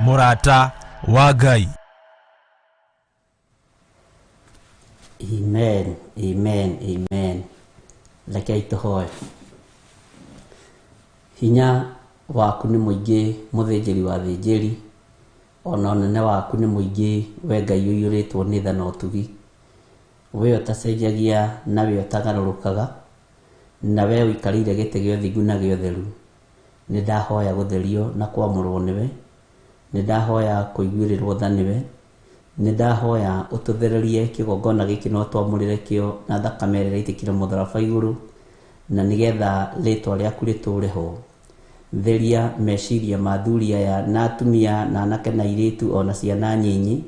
Mũrata wa Ngai. Amen, amen, amen. Rekei tũhoe. Hinya waku nĩ mũingĩ mũthĩnjĩri wa thĩnjĩri, ona ũnene waku nĩ mũingĩ we Ngai ũiyũrĩtwo nĩ tha na ũtugi. We ũtacenjagia na we ũtagarũrũkaga, na we ũikarĩire gĩtĩ gĩa ũthingu na gĩa ũtheru. Nĩ ndahoya gũtherio na kwamũrwo nĩwe, nĩ ndahoya kũiguĩrĩrwo tha nĩwe, nĩ ndahoya ũtũthererie kĩgongona gĩkĩ na ũtwamũrĩre kĩo na thakame ĩrĩa ĩraitĩkire mũtharaba igũrũ, na nĩgetha rĩtwa rĩaku rĩtũũre ho. Theria meciria ma athuri aya na atumia na anake na airĩtu ona ciana nyinyi,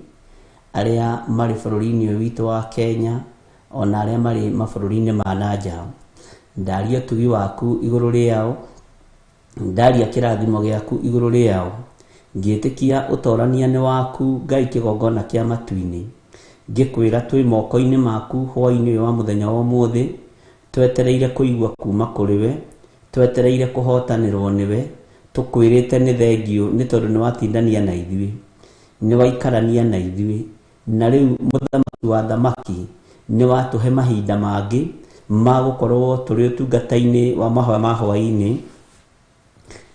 arĩa marĩ bũrũri-inĩ ũyũ witũ wa Kenya, ona arĩa marĩ mabũrũri-inĩ ma na nja. Ndaria ũtugi waku igũrũ rĩao, ndaria kĩrathimo gĩaku igũrũ rĩao, ngĩtĩkia ũtorania nĩ waku Ngai kĩgongona kĩa matu-inĩ. Ngĩkwĩra twĩ moko-inĩ maku hwaĩ-inĩ ũyũ wa mũthenya wa ũmũthĩ, twetereire kũigua kuma kũrĩ we, twetereire kũhotanĩrwo nĩwe, tũkwĩrĩte nĩ thengiũ nĩ tondũ nĩ watindania na ithuĩ, nĩ waikarania na ithuĩ, na rĩu mũthamaki wa thamaki nĩ watũhe mahinda mangĩ ma gũkorwo tũrĩ ũtungata-inĩ wa mahoya ma hwaĩ-inĩ,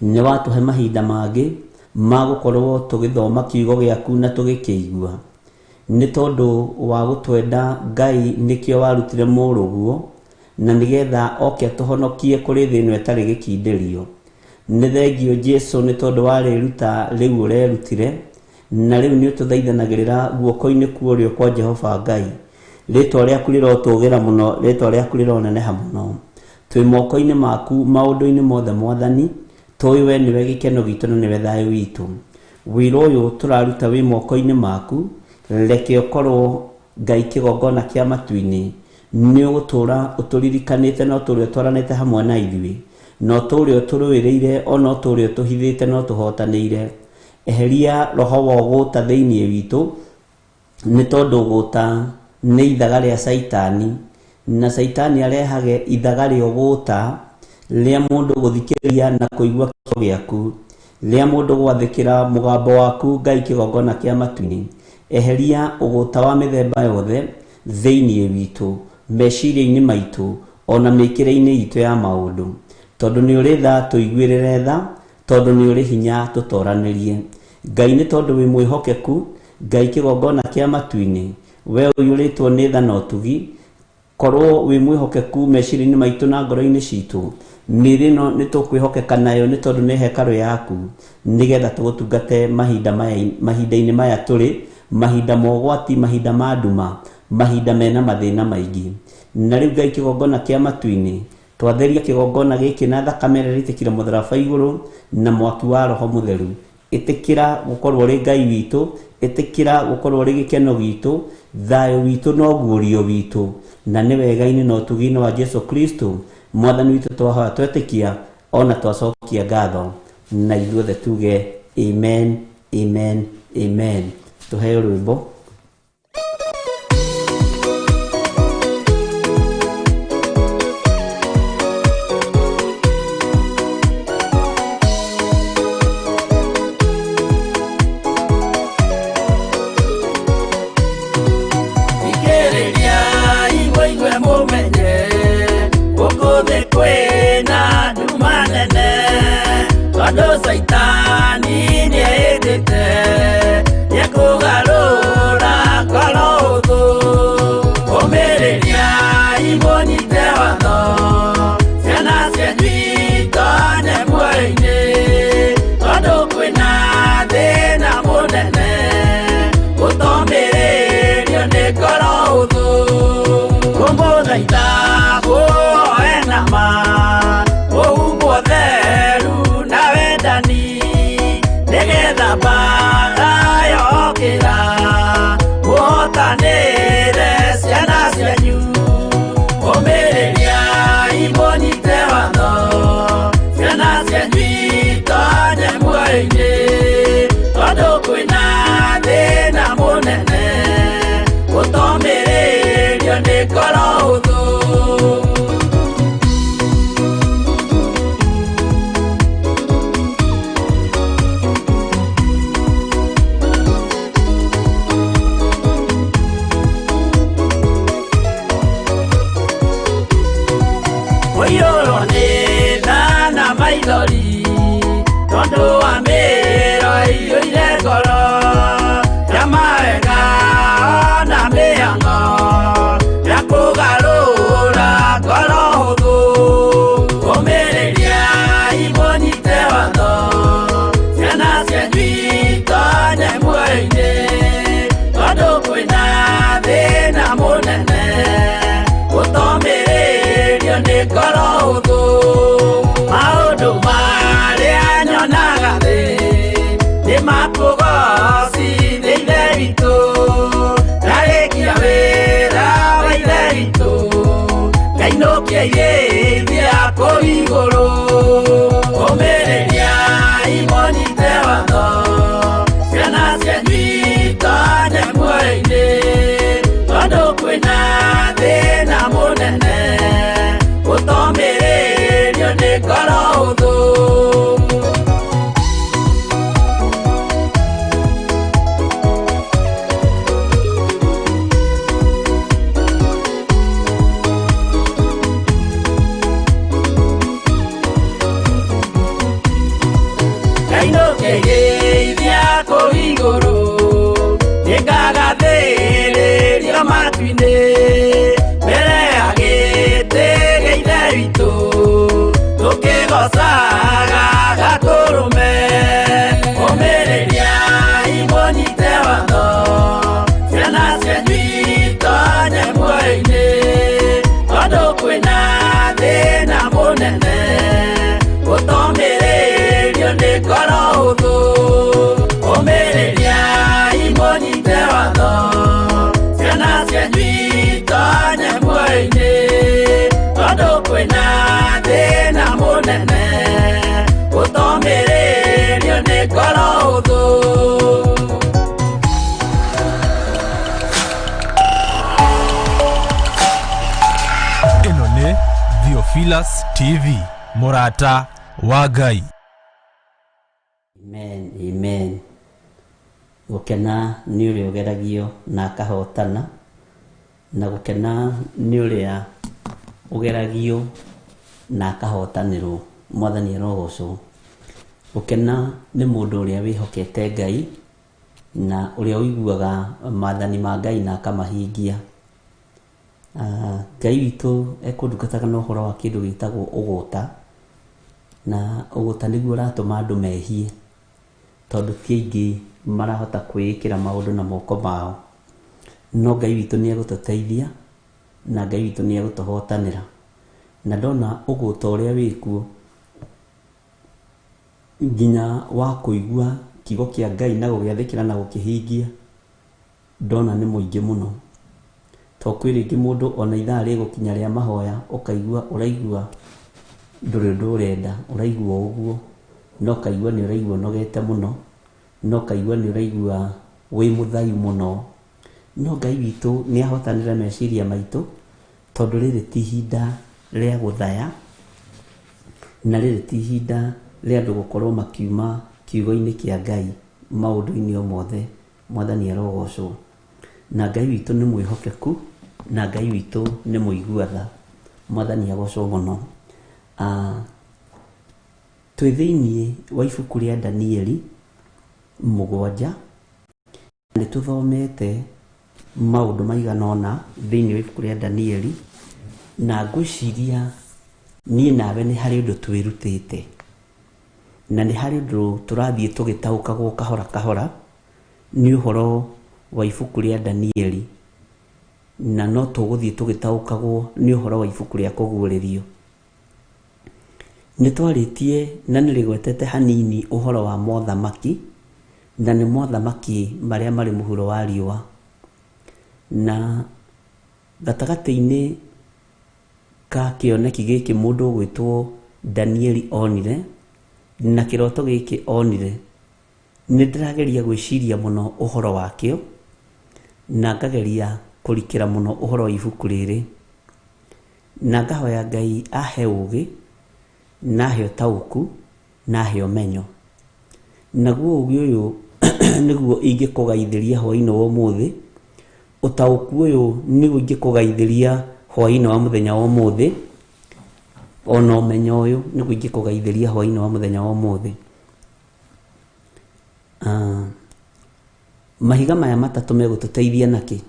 nĩ watũhe mahinda mangĩ ma gũkorwo tũgĩthoma kiugo gĩaku na tũgĩkĩigua. Nĩ tondũ wa gũtwenda Ngai nĩkĩo warutire mũrũguo, na nĩgetha oke atũhonokie kũrĩ thĩ ĩno ĩtarĩ gĩkindĩrio. Nĩ thengio Jesu nĩ tondũ wa rĩruta rĩu ũrerutire, na rĩu nĩ ũtũthaithanagĩrĩra guoko-inĩ kwa ũrĩo kwa Jehova Ngai. Rĩtwa rĩaku rĩrotũgĩra mũno, rĩtwa rĩaku rĩroneneha mũno. Twĩ moko-inĩ maku maũndũ-inĩ mothe Mwathani, tũĩ we nĩwe gĩkeno gitũ na nĩwe thayũ witũ. Wĩra ũyũ tũraruta wĩ moko-inĩ maku, reke ũkorwo Ngai kĩgongona kĩa matu-inĩ, nĩ ũgũtũũra ũtũririkanĩte na ũtũũre ũtwaranĩte hamwe na ithuĩ, na ũtũũre ũtũrũĩrĩire ona ũtũũre ũtũhithĩte na ũtũhotanĩire. Eheria roho wa ũgũta thĩinĩ witũ, nĩ tondũ ũgũta nĩ ithaga rĩa caitani, na caitani arehage ithaga rĩa ũgũta rĩa mũndũ gũthikĩrĩria na kũigua kiugo gĩaku, rĩa mũndũ gwathĩkĩra mũgambo waku Ngai kĩgongona kĩa matu-inĩ. Eheria ũgũta wa mĩthemba yothe thĩinĩ witũ, meciria-inĩ maitũ, ona mĩkĩre-inĩ itũ ya maũndũ. Tondũ nĩ ũrĩ tha tũiguĩrĩre tha, tondũ nĩ ũrĩ hinya tũtoranĩrie. Ngai nĩ tondũ wĩ mwĩhokeku, Ngai kĩgongona kĩa matu-inĩ, we ũiyũrĩtwo nĩ tha na ũtugi, korwo wĩ mwĩhokeku meciria-inĩ maitũ na ngoro-inĩ citũ, mĩĩrĩ ĩno nĩ tũkwĩhokeka nayo nĩ tondũ nĩ hekarũ yaku, nĩgetha tũgũtungate mahinda maya, mahinda-inĩ maya tũrĩ, mahinda ma ũgwati, mahinda ma nduma, mahinda mena mathĩna maingĩ. Na rĩu Ngai kĩgongona kĩa matu-inĩ, twatheria kĩgongona gĩkĩ na thakame ĩrĩa ĩraitĩkire mũtharaba igũrũ na mwaki wa Roho Mũtheru. Ĩtĩkĩra gũkorwo ũrĩ Ngai witũ, ĩtĩkĩra gũkorwo ũrĩ gĩkeno gitũ, thayũ witũ na ũguũrio witũ, na nĩ wega-inĩ na ũtugi-inĩ wa Jesu Kristo Mwathani witũ twahoya twetĩkia ona twacokia ngatho, na ithuothe tuge amen, amen, amen. Tũheo rwĩmbo. Thikĩrĩria mũigue mũmenye, gũkũ thĩ kwĩna nduma nene, tondũ caitani nĩehĩtĩte nĩekũgarũra ngoro ũthũ. Ũmĩrĩria mũnyite watho, ciana cianyu itonye muoyo-inĩ, tondũ kwĩna thĩna mũnene, gũtomĩrĩrio nĩ ngoro ũthũ. Kũmũthaitha mũhoe na ma, mũhumbwo theru na wendani, nĩgetha mbaara yokĩra, mũhotanĩre ciana cianyu. Ũmĩrĩria mũnyite watho, ciana cianyu itonye muoyo-inĩ, tondũ kwĩna thĩna mũnene, gũtomĩrĩrio nĩ ngoro ũthũ. kũu igũrũ. Ũmĩrĩriai mũnyite watho, ciana cianyu itonye muoyo-inĩ, tondũ kwĩna thĩna mũnene ũtomĩrĩrio nĩ ngoro hũthũ. Kainũkĩgeithia kũu igũrũ, nĩngagathĩrĩrio matu-inĩ, mbere ya gĩtĩ gĩa Ithe witũ, tũkĩgoocaga Gatũrũme. Ũmĩrĩriai mũnyite watho, ciana cianyu itonye muoyo-inĩ, tondũ kwĩna thĩna mũnene ũtomĩrĩrio nĩ ngoro hũthũ. Ũmĩrĩriai mũnyite watho, ciana cianyu itonye muoyo-inĩ, tondũ kwĩna thĩna mũnene ũtomĩrĩrio nĩ ngoro hũthũ. Ĩno nĩ Theophilus TV, mũrata wa Ngai. Amen, amen. Gũkena nĩ ũrĩa ũgeragio na akahotana, na gũkena nĩ ũrĩa ũgeragio na akahotanĩrwo. Mwathani arogocwo. Gũkena nĩ mũndũ ũrĩa wĩhokete Ngai na ũrĩa ũiguaga maathani ma Ngai na akamahingia. Ngai witũ ekũndungataga na ũhoro wa kĩndũ gĩtagwo ũgũta, na ũgũta nĩguo ũratũma andũ mehie, tondũ ti aingĩ marahota kwĩĩkĩra maũndũ na moko mao. No Ngai witũ nĩ egũtũteithia na Ngai witũ nĩ egũtũhotanĩra. Na ndona ũgũta ũrĩa wĩkuo nginya wa kũigua kiugo kĩa Ngai na gũgĩathĩkĩra na gũkĩhingia, ndona nĩ mũingĩ mũno. To kwĩ rĩngĩ mũndũ ona ithaa rĩgũkinya rĩa mahoya ũkaigua ũraigua ndũrĩ ũndũ ũrenda, ũraigua ũguo, no ũkaigua nĩ ũraigua ũnogete mũno, no ũkaigua nĩ ũraigua wĩ mũthaiyu mũno. No Ngai witũ nĩ ahotanĩre meciria maitũ, tondũ rĩrĩ ti ihinda rĩa gũthaya, na rĩrĩ ti ihinda rĩa andũ gũkorwo makiuma kiugo-inĩ kĩa Ngai maũndũ-inĩ o mothe. Mwathani arogocwo. Na Ngai witũ nĩ mwĩhokeku, na Ngai witũ nĩ mũigua tha. Mwathani agocwo mũno. Twĩ thĩiniĩ wa ibuku rĩa Danieli 7, nĩ tũthomete maũndũ maigana ũna thĩiniĩ wa ibuku rĩa Danieli, na ngwĩciria niĩ nawe nĩ harĩ ũndũ twĩrutĩte, na nĩ harĩ ũndũ tũrathiĩ tũgĩtaũkagwo kahora kahora nĩ ũhoro wa ibuku rĩa Danieli, na no tũgũthiĩ tũgĩtaũkagwo nĩ ũhoro wa ibuku rĩa Kũguũrĩrio. Nĩ twarĩtie na nĩ rĩgwetete hanini ũhoro wa mothamaki, na nĩ mothamaki marĩa marĩ mũhuro wa riũa. Na gatagatĩ-inĩ ka kĩoneki gĩkĩ mũndũ ũgwĩtwo Danieli onire, na kĩroto gĩkĩ onire, nĩ ndĩrageria gwĩciria mũno ũhoro wakĩo, na ngageria kũrikĩra mũno ũhoro wa ibuku rĩrĩ, na ngahoya Ngai ahe ũũgĩ, na ahe ũtaũku, na ahe ũmenyo. Naguo ũũgĩ ũyũ nĩguo ingĩkũgaithĩria hwaĩ-inĩ wa ũmũthĩ, ũtaũku ũyũ nĩguo ingĩkũgaithĩria hwaĩ-inĩ wa mũthenya wa ũmũthĩ, ona ũmenyo ũyũ nĩguo ingĩkũgaithĩria hwaĩ-inĩ wa mũthenya wa ũmũthĩ. Mahiga maya matatũ megũtũteithia nakĩ?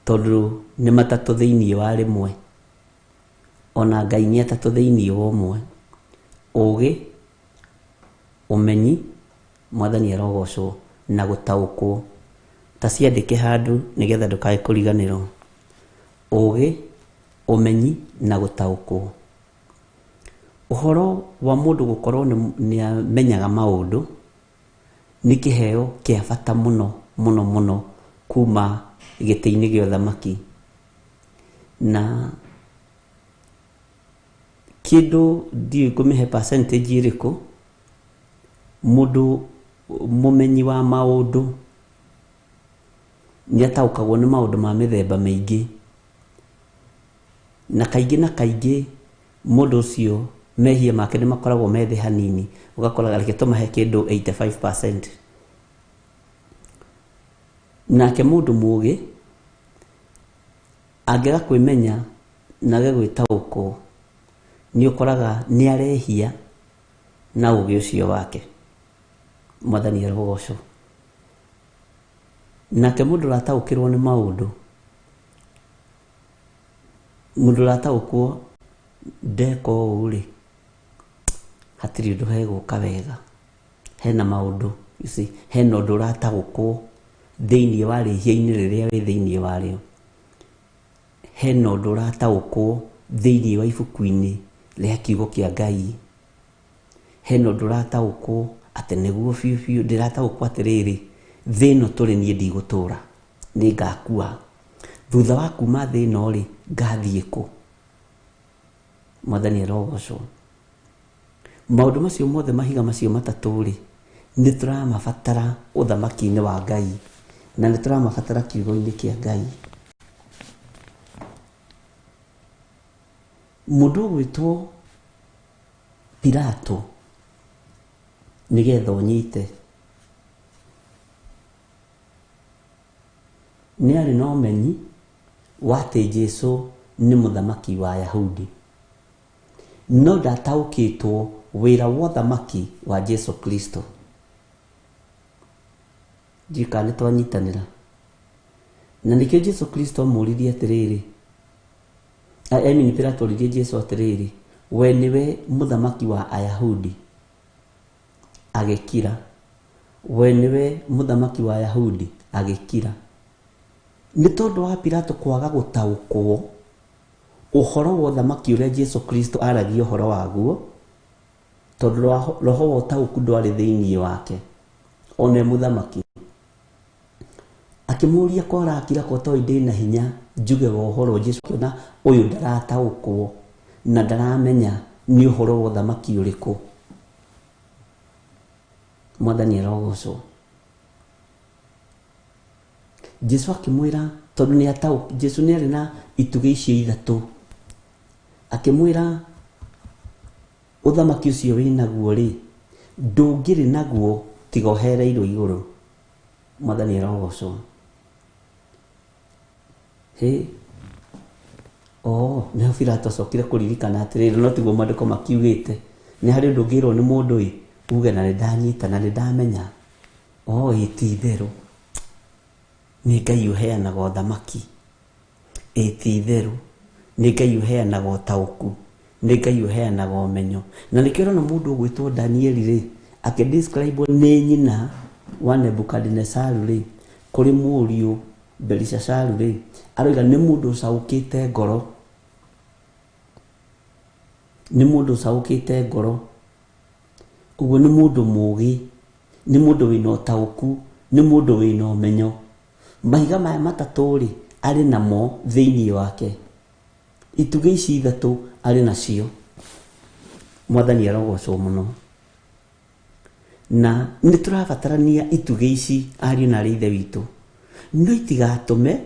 Tondũ nĩ matatũ thĩiniĩ wa rĩmwe, ona Ngai nĩ atatũ thĩiniĩ wa ũmwe. Ũũgĩ, ũmenyi, Mwathani arogocwo, na gũtaũkwo. Ta ciandĩke handũ nĩgetha ndũkae kũriganĩrwo. Ũũgĩ, ũmenyi na gũtaũkwo. Ũhoro wa mũndũ gũkorwo nĩ amenyaga maũndũ nĩ kĩheo kĩa bata mũno mũno mũno kuma gĩtĩ-inĩ gĩa ũthamaki. Na Kĩndũ ndiũĩ ngũmĩhe percentage ĩrĩkũ, mũndũ mũmenyi wa maũndũ nĩ ataũkagwo nĩ maũndũ ma mĩthemba mĩingĩ, na kaingĩ na kaingĩ mũndũ ũcio mehia make nĩ makoragwo me thĩ hanini, ũgakora reke tũmahe kĩndũ 85%. Nake mũndũ mũgĩ angĩaga kwĩmenya na age gwĩtaũkwo, nĩ ũkoraga nĩ arehia na ũgĩ ũcio wake. Mwathani arogocwo. Nake mũndũ ũrataũkĩrwo nĩ maũndũ, mũndũ ũrataũkwo ndeka ũũ rĩ, hatirĩ ũndũ hegũka wega. Hena maũndũ, you see, hena ũndũ ũrataũkwo thĩinĩ wa rĩhia-inĩ rĩrĩa wĩ thĩinĩ warĩo. Hena ũndũ ũrataũkwo thĩinĩ wa ibuku-inĩ rĩa kiugo kĩa Ngai. Hena ũndũ ũrataũkwo atĩ nĩguo biũ biũ ndĩrataũkwo atĩrĩrĩ, thĩ ĩno tũrĩ niĩ ndigũtũra, nĩ ngakua. Thutha wa kuma thĩ ĩno rĩ, ngathiĩ kũ? Mwathani arogocwo. Maũndũ macio mothe, mahiga macio matatũ rĩ, nĩ tũramabatara ũthamaki-inĩ wa Ngai, na nĩ tũramabatara kiugo-inĩ kĩa Ngai. Mũndũ ũgwĩtwo Pilato, nĩgetha ũnyite, nĩ arĩ na ũmenyi wa atĩ Jesu nĩ mũthamaki wa Ayahudi, no ndataũkĩtwo wĩra wa ũthamaki wa Jesu Kristo. Ndiũĩ kana nĩ twanyitanĩra. Na nĩkĩo Jesu Kristo amũririe atĩrĩrĩ, I mean Pilato oririe Jesu atĩrĩrĩ, we nĩwe mũthamaki wa Ayahudi? Agĩkira. We nĩwe mũthamaki wa Ayahudi? Agĩkira. Nĩ tondũ wa Pilato kwaga gũtaũkwo ũhoro wa ũthamaki ũrĩa Jesu Kristo aragia ũhoro waguo, tondũ roho wa ũtaũku ndwarĩ thĩinĩ wake, ona e mũthamaki. Akĩmũũria ko arakira ko toĩ ndĩna hinya njuge wa ũhoro. Jesu akĩona ũyũ ndarataũkwo na ndaramenya nĩ ũhoro wa ũthamaki ũrĩkũ. Mwathani arogocwo. Jesu akĩmwĩra, tondũ nĩ ataũ, Jesu nĩ arĩ na itugĩ icio ithatũ, akĩmwĩra ũthamaki ũcio wĩnaguo rĩ, ndũngĩrĩ naguo tiga ũhereirwo igũrũ. Mwathani arogocwo. Hĩ, nĩho Pilato acokire kũririkana atĩrĩrĩ, no tiguo maandĩko makiugĩte, nĩ harĩ ũndũ ũngĩrwo nĩ mũndũ ĩ, uge na nĩ ndanyita na nĩ ndamenya. Ĩ ti itherũ nĩ Ngai ũheanaga ũthamaki. Ĩ ti itherũ nĩ Ngai ũheanaga ũtaũku, nĩ Ngai ũheanaga ũmenyo. Na nĩkĩo ũrona mũndũ ũgwĩtwo Danieli rĩ, akĩdescribe nĩ nyina wa Nebukadnezaru rĩ, kũrĩ mũriũ Belishazaru rĩ, aroiga nĩ mũndũ ũcaũkĩte ngoro. Nĩ mũndũ ũcaũkĩte ngoro. Ũguo nĩ mũndũ mũũgĩ, nĩ mũndũ wĩna ũtaũku, nĩ mũndũ wĩna ũmenyo. Mahiga maya matatũ rĩ, arĩ namo thĩinĩ wake. Itugĩ ici ithatũ arĩ nacio. Mwathani arogocwo mũno. Na nĩ tũrabatarania itugĩ ici ariũ na arĩ ithe witũ, no itigatũme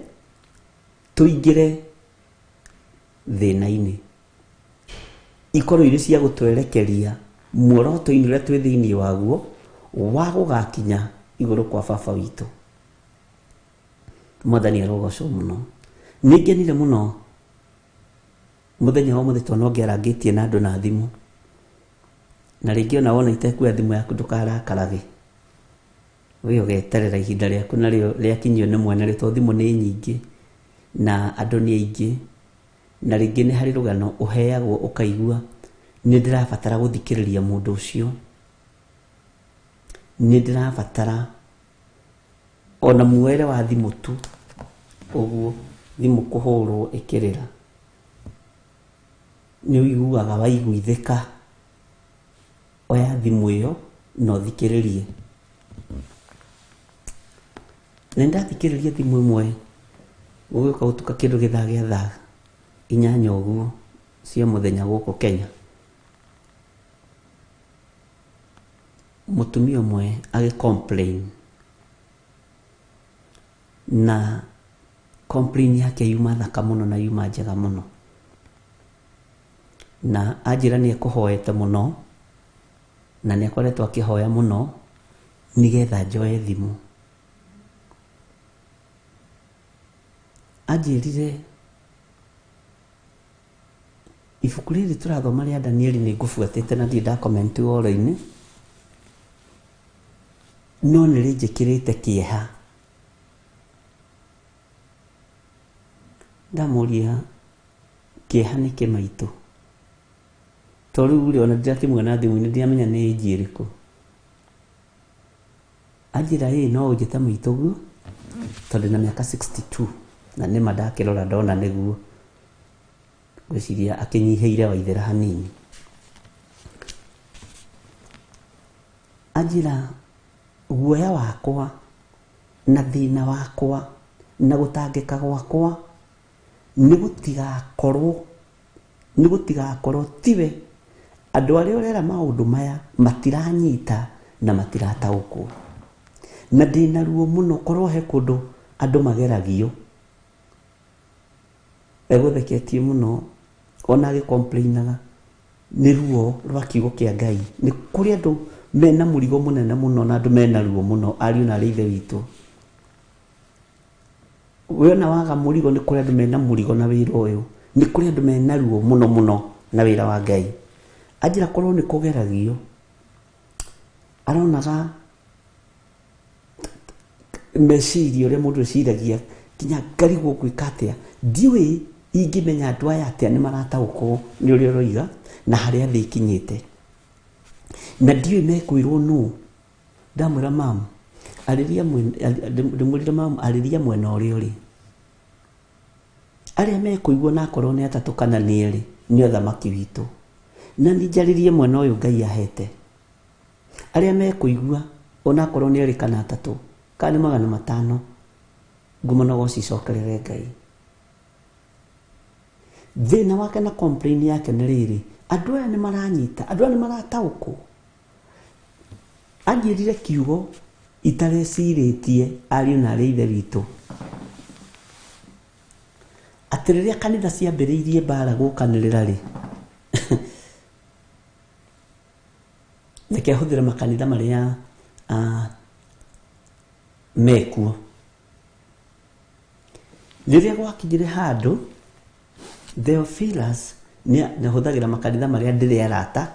tũingĩre thĩna-inĩ, ikorwo irĩ cia gũtwerekeria muoroto-inĩ ũrĩa twĩ thĩinĩ waguo wa gũgakinya igũrũ kwa baba witũ. Mwathani arogocwo mũno. Nĩ ngenire mũno mũthenya wa ũmũthĩ tondũ no ngĩarangĩtie na andũ na thimũ, na rĩngĩ ona wona itekuoya thimũ yaku ndũkarakarage, we ũgeterera ihinda rĩaku narĩo rĩakinyio nĩ mwene rĩo, tondũ thimũ nĩ nyingĩ na andũ nĩ aingĩ, na rĩngĩ nĩ harĩ rũgano ũheagwo ũkaigua nĩ ndĩrabatara gũthikĩrĩria mũndũ ũcio, nĩ ndĩrabatara ona muoere wa thimũ tu ũguo, thimũ kũhũrwo ĩkĩrĩra, nĩ ũiguaga waiguithĩka. Oya thimũ ĩyo na ũthikĩrĩrie. Na nĩndathikĩrĩria thimũ ĩmwe gũgĩũka gũtuka kĩndũ gĩthaa gĩa thaa 8 ũguo cia mũthenya gũkũ Kenya. Mũtumia ũmwe agĩ complain, na complain yake yuma thaka mũno na yuma njega mũno, na anjĩra nĩ ekũhoete mũno na nĩ akoretwo akĩhoya mũno nĩgetha njoe thimũ. Anjĩrire ibuku rĩrĩ tũrathoma rĩa Danieli nĩ ngũbuatĩte na ndirĩ nda comment ũhoro-inĩ, no nĩ rĩnjĩkĩrĩte kĩeha. Ndamũria kĩeha nĩ kĩ maitũ, to rĩu rĩ ona ndirakĩmuona thimũ-inĩ ndiramenya nĩ ĩnji ĩrĩkũ. Anjĩra ĩĩ no ũnjĩte maitũ ũguo tondũ na mĩaka 62 na nĩma ndakĩrora ndona nĩguo, ngwĩciria akĩnyihĩire Waithera hanini. Anjĩra guoya wakwa na thĩna wakwa na gũtangĩka gwakwa nĩ gũtigakorwo tiwe andũ arĩa ũrera maũndũ maya matiranyita na matirataũkwo, na ndĩna ruo mũno korwo he kũndũ andũ mageragio. Egũtheketie mũno ona agĩcomplainaga nĩ ruo rwa kiugo kĩa Ngai. Nĩ kũrĩ andũ mena mũrigo mũnene mũno na andũ mena ruo mũno, ariũ na arĩ ithe witũ. We ona waga mũrigo, nĩ kũrĩ andũ mena mũrigo na wĩra ũyũ, nĩ kũrĩ andũ mena ruo mũno mũno na wĩra wa Ngai. Anjĩra korwo nĩ kũgeragio, aronaga meciria ũrĩa mũndũ eciragia nginya ngarigwo ngwĩka atĩa, ndiũĩ ingĩmenya andũ aya atĩa nĩ marataũkwo nĩ ũrĩa ũroiga na harĩa thĩ ĩkinyĩte, na ndiũĩ mekwĩrwo nũ. Ndamwĩra mamu arĩria ndĩmwĩrire mamu arĩria mwena ũrĩa ũrĩ, arĩa mekũigua na akorwo nĩ atatũ kana nĩ erĩ nĩ ũthamaki witũ, na niĩ njarĩrie mwena ũyũ Ngai ahete, arĩa mekũigua ona akorwo nĩ erĩ kana atatũ kana nĩ 500, ngumo no gũcicokerere Ngai. Thĩna wake na complain yake nĩ rĩrĩ, andũ aya nĩ maranyita, andũ aya nĩ marataũkwo. Anjĩrire kiugo itarecirĩtie ariũ na arĩ ithe witũ, atĩ rĩrĩa kanitha ciambĩrĩirie mbara gũkanĩrĩra rĩ, reke hũthĩre makanitha marĩa mekuo. Rĩrĩa gwakinyire handũ Theophilus nĩ hũthagĩra makanitha marĩa ndĩrĩ arata,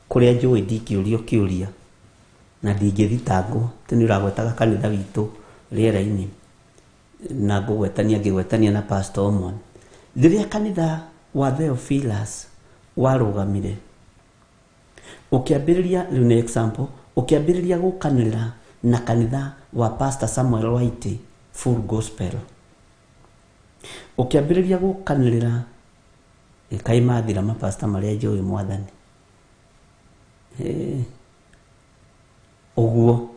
kũrĩa njũĩ ndingĩũrio kĩũria na ndingĩthitangwo atĩ nĩ ũragwetaga kanitha witũ rĩera-inĩ na ngũgwetania ngĩgwetania na pastor ũmwe. Rĩrĩa kanitha wa Theophilus warũgamire ũkĩambĩrĩria, rĩu nĩ example, ũkĩambĩrĩria gũkanĩrĩra na kanitha wa Pastor Samuel White Full Gospel, ũkĩambĩrĩria gũkanĩrĩra kaĩ mathira mapasta marĩa njũĩ mwathani ũguo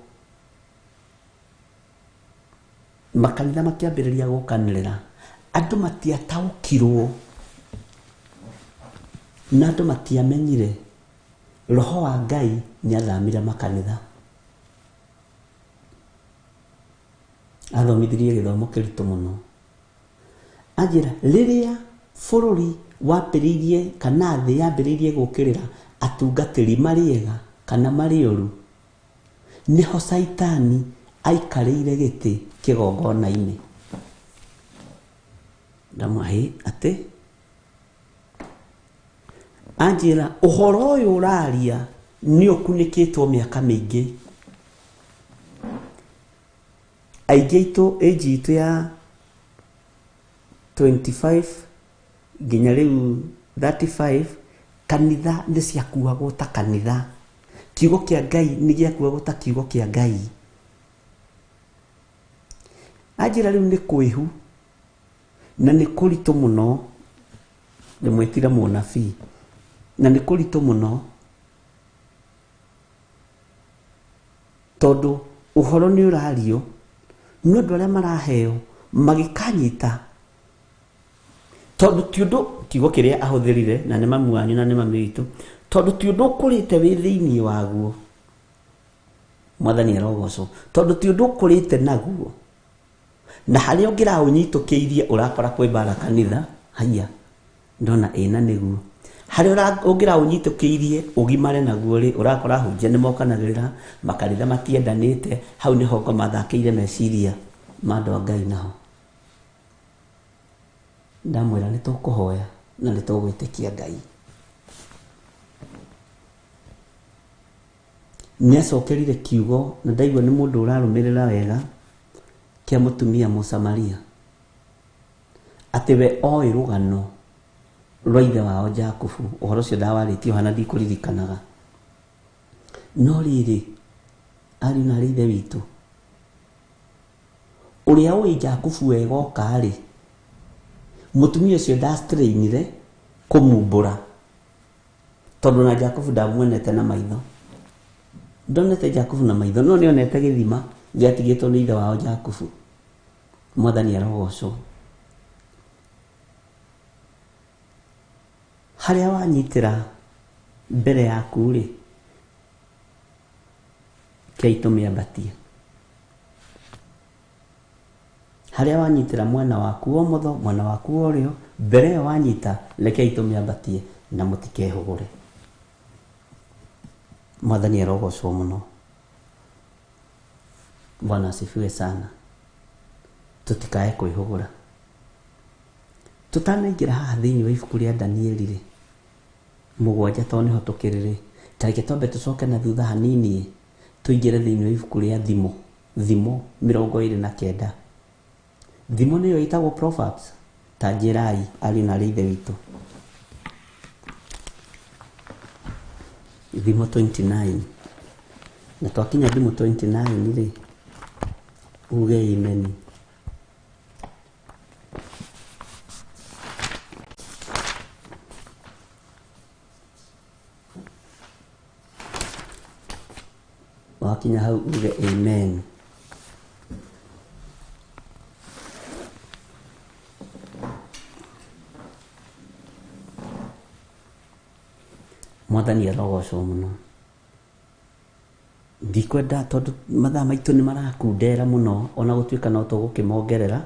makanitha makĩambĩrĩria gũkanĩrĩra, andũ matiataũkirwo na andũ matiamenyire roho wa Ngai nĩathamire makanitha. Athomithirie gĩthomo kĩritũ mũno. Anjĩra rĩrĩa bũrũri wambĩrĩirie kana thĩ yambĩrĩirie gũkĩrĩra atungatĩri marĩ ega kana marĩ oru, nĩho Caitani aikarĩire gĩtĩ kĩgongona-inĩ. Ndamwahi atĩ anjĩra ũhoro ũyũ ũraria nĩ ũkunĩkĩtwo mĩaka mĩingĩ. Aingĩ aitũ age itũ ya 25 nginya rĩu 35, kanitha nĩ ciakuagwo ta kanitha, kiugo kĩa Ngai nĩ gĩakuagwo ta kiugo kĩa Ngai. Anjĩra rĩu nĩ kwĩhu na nĩ kũritũ mũno, ndĩmwĩtire mũnabii, na nĩ kũritũ mũno tondũ ũhoro nĩ ũrario no andũ arĩa maraheo magĩkanyita, tondũ ti ũndũ kiugo kĩrĩa ahũthĩrire na nĩ mamu wanyu na nĩ mami witũ, tondũ ti ũndũ ũkũrĩte wĩ thĩinĩ waguo. Mwathani arogocwo tondũ ti ũndũ ũkũrĩte naguo na harĩa ũngĩraũnyitũkĩirie ũrakora kwĩ mbara kanitha haiya ndona ĩna nĩguo harĩa ũngĩraũnyitũkĩirie ũgimare naguo rĩ ũrakora ahunjia nĩ mokanagĩrĩra makanitha matiendanĩte hau nĩho ngoma thakĩire meciria ma andũ a Ngai naho ndamwĩra nĩ tũkũhoya na nĩ tũgwĩtĩkia Ngai. Nĩ acokerire kiugo na ndaigua nĩ mũndũ ũrarũmĩrĩra wega kĩa mũtumia Mũsamaria atĩ we oĩ rũgano rwa ithe wao Jakubu ũhoro ũcio ndawarĩtie hana ndikũririkanaga no rĩrĩ ariũ na arĩ ithe witũ ũrĩa ũĩ Jakubu wega oka rĩ mũtumia ũcio ndastrainire kũmumbũra tondũ na Jakubu ndamuonete na maitho ndonete Jakubu na maitho no nĩonete gĩthima gĩatigĩtwo nĩ ithe wao Jakubu. Mwathani arogocwo. Harĩa wanyitĩra mbere yaku rĩ kei tũmĩambatie harĩa wanyitĩra mwena waku wa ũmotho mwena waku wa ũrĩo mbere ĩyo wanyita rekei tũmĩambatie na mũtikehũgũre. Mwathani arogocwo mũno. Bwana asifiwe sana. Tutikae kwĩhũgũra. Tutanaingĩra haha thĩinĩ wa ibuku rĩa Danieli rĩ 7 tondũ nĩho tũkĩrĩ rĩ ta reke twambe tũcoke na thutha hanini tũingĩre thĩinĩ wa ibuku rĩa Thimo Thimo 29. Thimo nĩyo ĩtagwo Proverbs ta njĩrai ariũ na arĩ ithe witũ. Thimo 29 na twakinya Thimo 29 rĩ uge imeni. Wakinya hau uge amen. Mwathani arogocwo mũno. Ndikwenda tondũ mathaa maitũ nĩ marakundera mũno ona gũtuĩka no tũgũkĩmongerera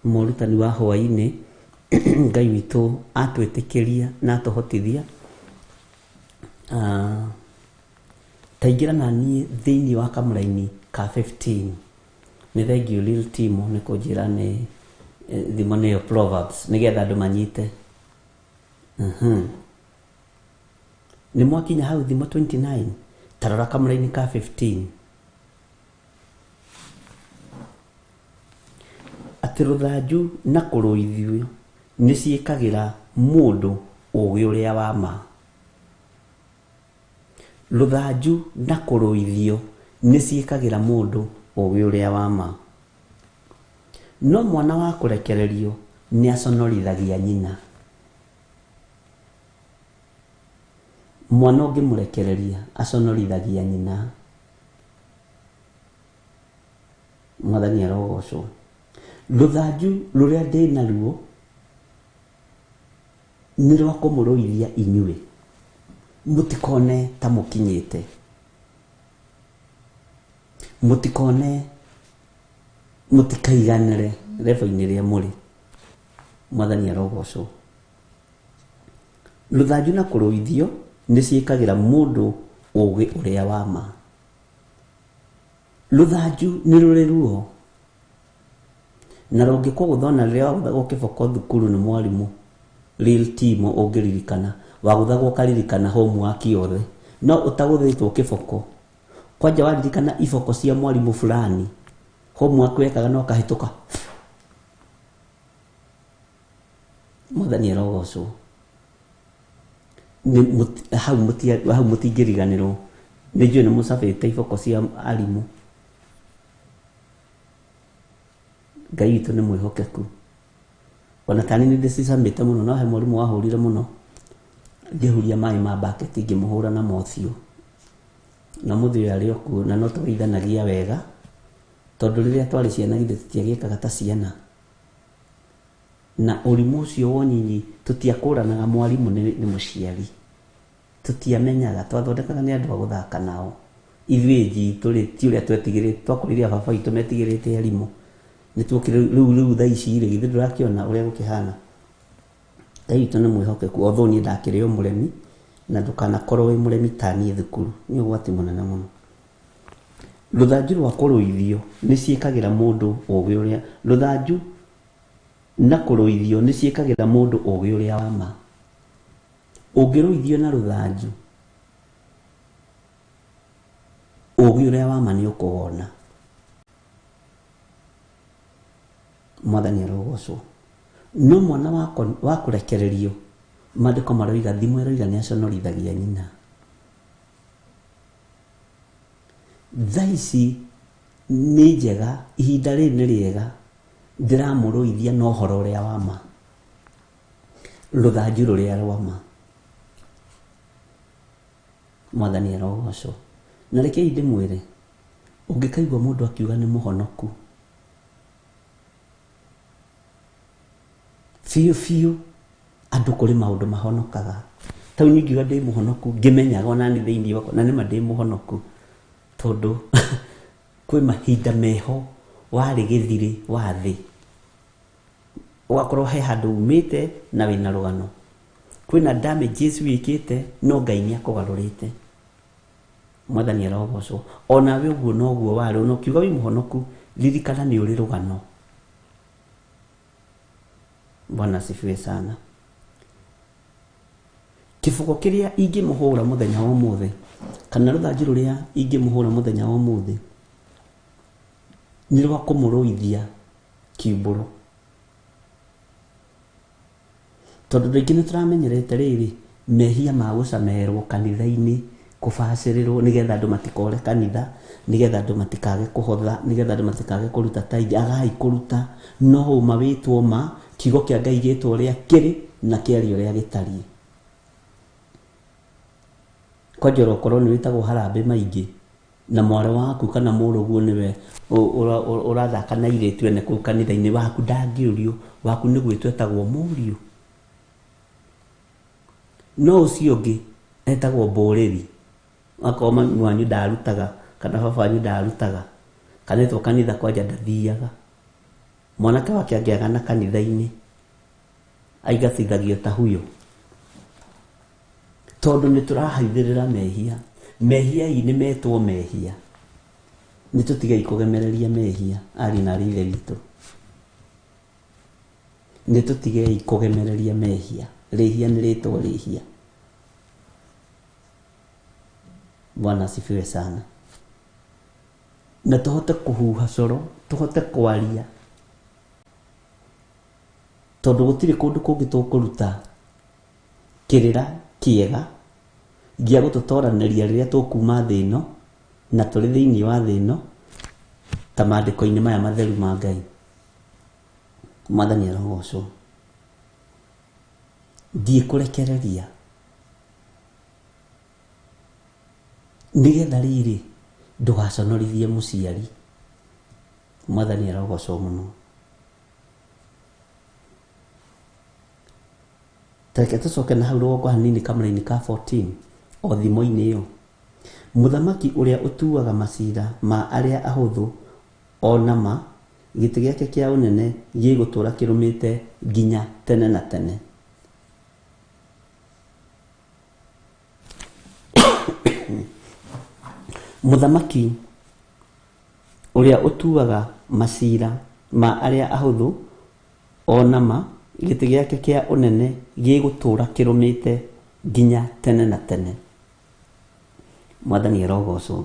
morutani wa hwaĩ-inĩ Ngai witũ atwĩtĩkĩria na atũhotithia. Taingĩra na niĩ thĩinĩ wa kamũraini ka 15. Nĩ thengiũ Lil Timo nĩ kũnjĩra nĩ Thimo nĩyo Proverbs nĩgetha andũ manyite. Nĩ mwakinya hau Thimo 29 tarora kamũraini ka 15 atĩ rũthanju na kũrũithio nĩ ciĩkagĩra mũndũ ũũgĩ ũrĩa wa ma. Rũthanju na kũrũithio nĩ ciĩkagĩra mũndũ ũũgĩ ũrĩa wa ma. No mwana wa kũrekererio nĩ aconorithagia nyina. Mwana ũngĩmũrekereria aconorithagia nyina. Mwathani arogocwo. Rũthanju rũrĩa ndĩ naruo nĩ rwa kũmũrũithia inyuĩ mũtikone ta mũkinyĩte mũtikone mũtikaiganĩre level-inĩ ĩrĩa mũrĩ. Mwathani arogocwo. Rũthanju na kũrũithio nĩ ciĩkagĩra mũndũ ũũgĩ ũrĩa wa ma. Rũthanju nĩ rũrĩ ruo na rũngĩkũgũtha ona rĩrĩa wagũthagwo kĩboko thukuru nĩ mwarimũ Lil Timo ũngĩririkana wagũthagwo ũkaririkana homework yothe no ũtagũthĩtwo kĩboko kwanja waririkana iboko cia mwarimũ fulani homework wekaga no ũkahĩtũka. Mwathani arogocwo. Hau mũtingĩriganĩrwo nĩ njũĩ nĩ mũcabĩte iboko cia arimũ. Ngai witũ nĩ mwĩhokeku. Ona tani nĩ ndĩcicamĩte mũno no he mwarimũ wahũrire mũno ngĩhuria maĩ ma bucket ngĩmũhũra na mothiũ na mũthĩ ũyũ arĩ o kuo na no tũgeithanagia wega tondũ rĩrĩa twarĩ ciana githĩ tũtiagĩkaga ta ciana na ũrimũ ũcio wa ũnyinyi tũtiakũranaga mwarimũ nĩ mũciari tũtiamenyaga twathondekaga nĩ andũ a gũthaka nao Ithuĩ njitũ rĩ ti ũrĩa twetigĩrĩte, twakorire baba witũ metigĩrĩte arimũ. Nĩ tuokire rĩu thaa ici rĩ, githĩ ndũrakĩona ũrĩa gũkĩhana? Ngai witũ nĩ mwĩhokeku, although niĩ ndakĩrĩ o mũremi, na ndũkanakorwo wĩ mũremi ta niĩ thukuru, nĩ ũgwati mũnene mũno. Rũthanju rwa kũrũithio nĩ ciĩkagĩra mũndũ ũgĩ ũrĩa, rũthanju na kũrũithio nĩ ciĩkagĩra mũndũ ũgĩ ũrĩa wa ma. Ũngĩrũithio na rũthanju, ũgĩ ũrĩa wa ma nĩ ũkũwona. Mwathani arogocwo. No mwana wa kũrekererio, maandĩko maroiga, thimo ĩroiga nĩ aconorithagia nyina. Thaa ici nĩ njega, ihinda rĩrĩ nĩ rĩega, ndĩramũrũithia na ũhoro ũrĩa wa ma, rũthanju rũrĩa rwa ma. Mwathani arogocwo. Na rekei ndĩmwĩre, ũngĩkaigua mũndũ akiuga nĩ mũhonoku biũ biũ, andũ kũrĩ maũndũ mahonokaga. Tau niĩ ngiuga ndĩ mũhonoku, ngĩmenyaga ona niĩ thĩinĩ wakwa, na nĩma ndĩ mũhonoku, tondũ kwĩ mahinda meho warĩ gĩthirĩ wa thĩ, ũgakorwo he handũ umĩte na wĩna rũgano, kwĩna damages wĩkĩte, no Ngai nĩ akũgarũrĩte. Mwathani arogocwo. Onawe ũguo noguo warĩ, ona ũkiuga wĩ mũhonoku, ririkana nĩ ũrĩ rũgano. Bwana asifiwe sana. Kĩboko kĩrĩa ingĩmũhũra mũthenya wa ũmũthĩ, kana rũthanju rũrĩa ingĩmũhũra mũthenya wa ũmũthĩ, nĩ rwa kũmũrũithia kiumbũro. Tondũ andũ aingĩ nĩ tũramenyerete rĩrĩ, mehia ma gũcamerwo kanitha-inĩ, kũbacĩrĩrwo nĩgetha andũ matikore kanitha, nĩgetha andũ matikage kũhotha, nĩgetha andũ matikage kũruta tithe. Agai kũruta, no ũma wĩtwo ma, kiugo kĩa Ngai gĩtwo ũrĩa kĩrĩ na kĩario ũrĩa gĩtariĩ. Kwanja okorwo nĩ wĩtagwo harambĩ maingĩ, na mwarĩ waku kana mũrũguo nĩwe ũrathaka na airĩtu ene kũu kanitha-inĩ, waku ndangĩũrio, waku nĩ gwĩtwo etagwo mũriũ. No ũcio ũngĩ etagwo mbũrĩri, akorwo mami wanyu ndarutaga kana baba wanyu ndarutaga, kana etwo kanitha kwanja ndathiaga. Mwanake wake angĩagana kanitha-inĩ aingatithagio ta huyo, tondũ nĩ tũrahaithĩrĩra mehia. Mehia ii nĩ metwo mehia, nĩ tũtigei kũgemereria mehia, ariũ na aarĩ a Ithe witũ. Nĩ tũtigei kũgemereria mehia. Rĩhia nĩ rĩtwo rĩhia. Bwana asifiwe sana. Na tũhote kũhuha coro, tũhote kwaria, tondũ gũtirĩ kũndũ kũngĩ tũkũruta kĩrĩra kĩega gĩa gũtũtoranĩria rĩrĩa tũkuma thĩ ĩno na tũrĩ thĩinĩ wa thĩ ĩno, ta maandĩko-inĩ maya matheru ma Ngai. Mwathani arogocwo. Ndiĩkũrekereria nĩgetha rĩrĩ ndũgaconorithie mũciari. Mwathani arogocwo mũno. Tareke tũcoke na hau rũgongo hanini kamũra-inĩ ka 14 o thimo-inĩ ĩyo. Mũthamaki ũrĩa ũtuaga macira ma arĩa ahũthũ ona ma, gĩtĩ gĩake kĩa ũnene gĩgũtũũra kĩrũmĩte nginya tene na tene. Mũthamaki ũrĩa ũtuaga macira ma arĩa ahũthũ ona ma, gĩtĩ gĩake kĩa ũnene gĩgũtũũra kĩrũmĩte nginya tene na tene. Mwathani arogocwo.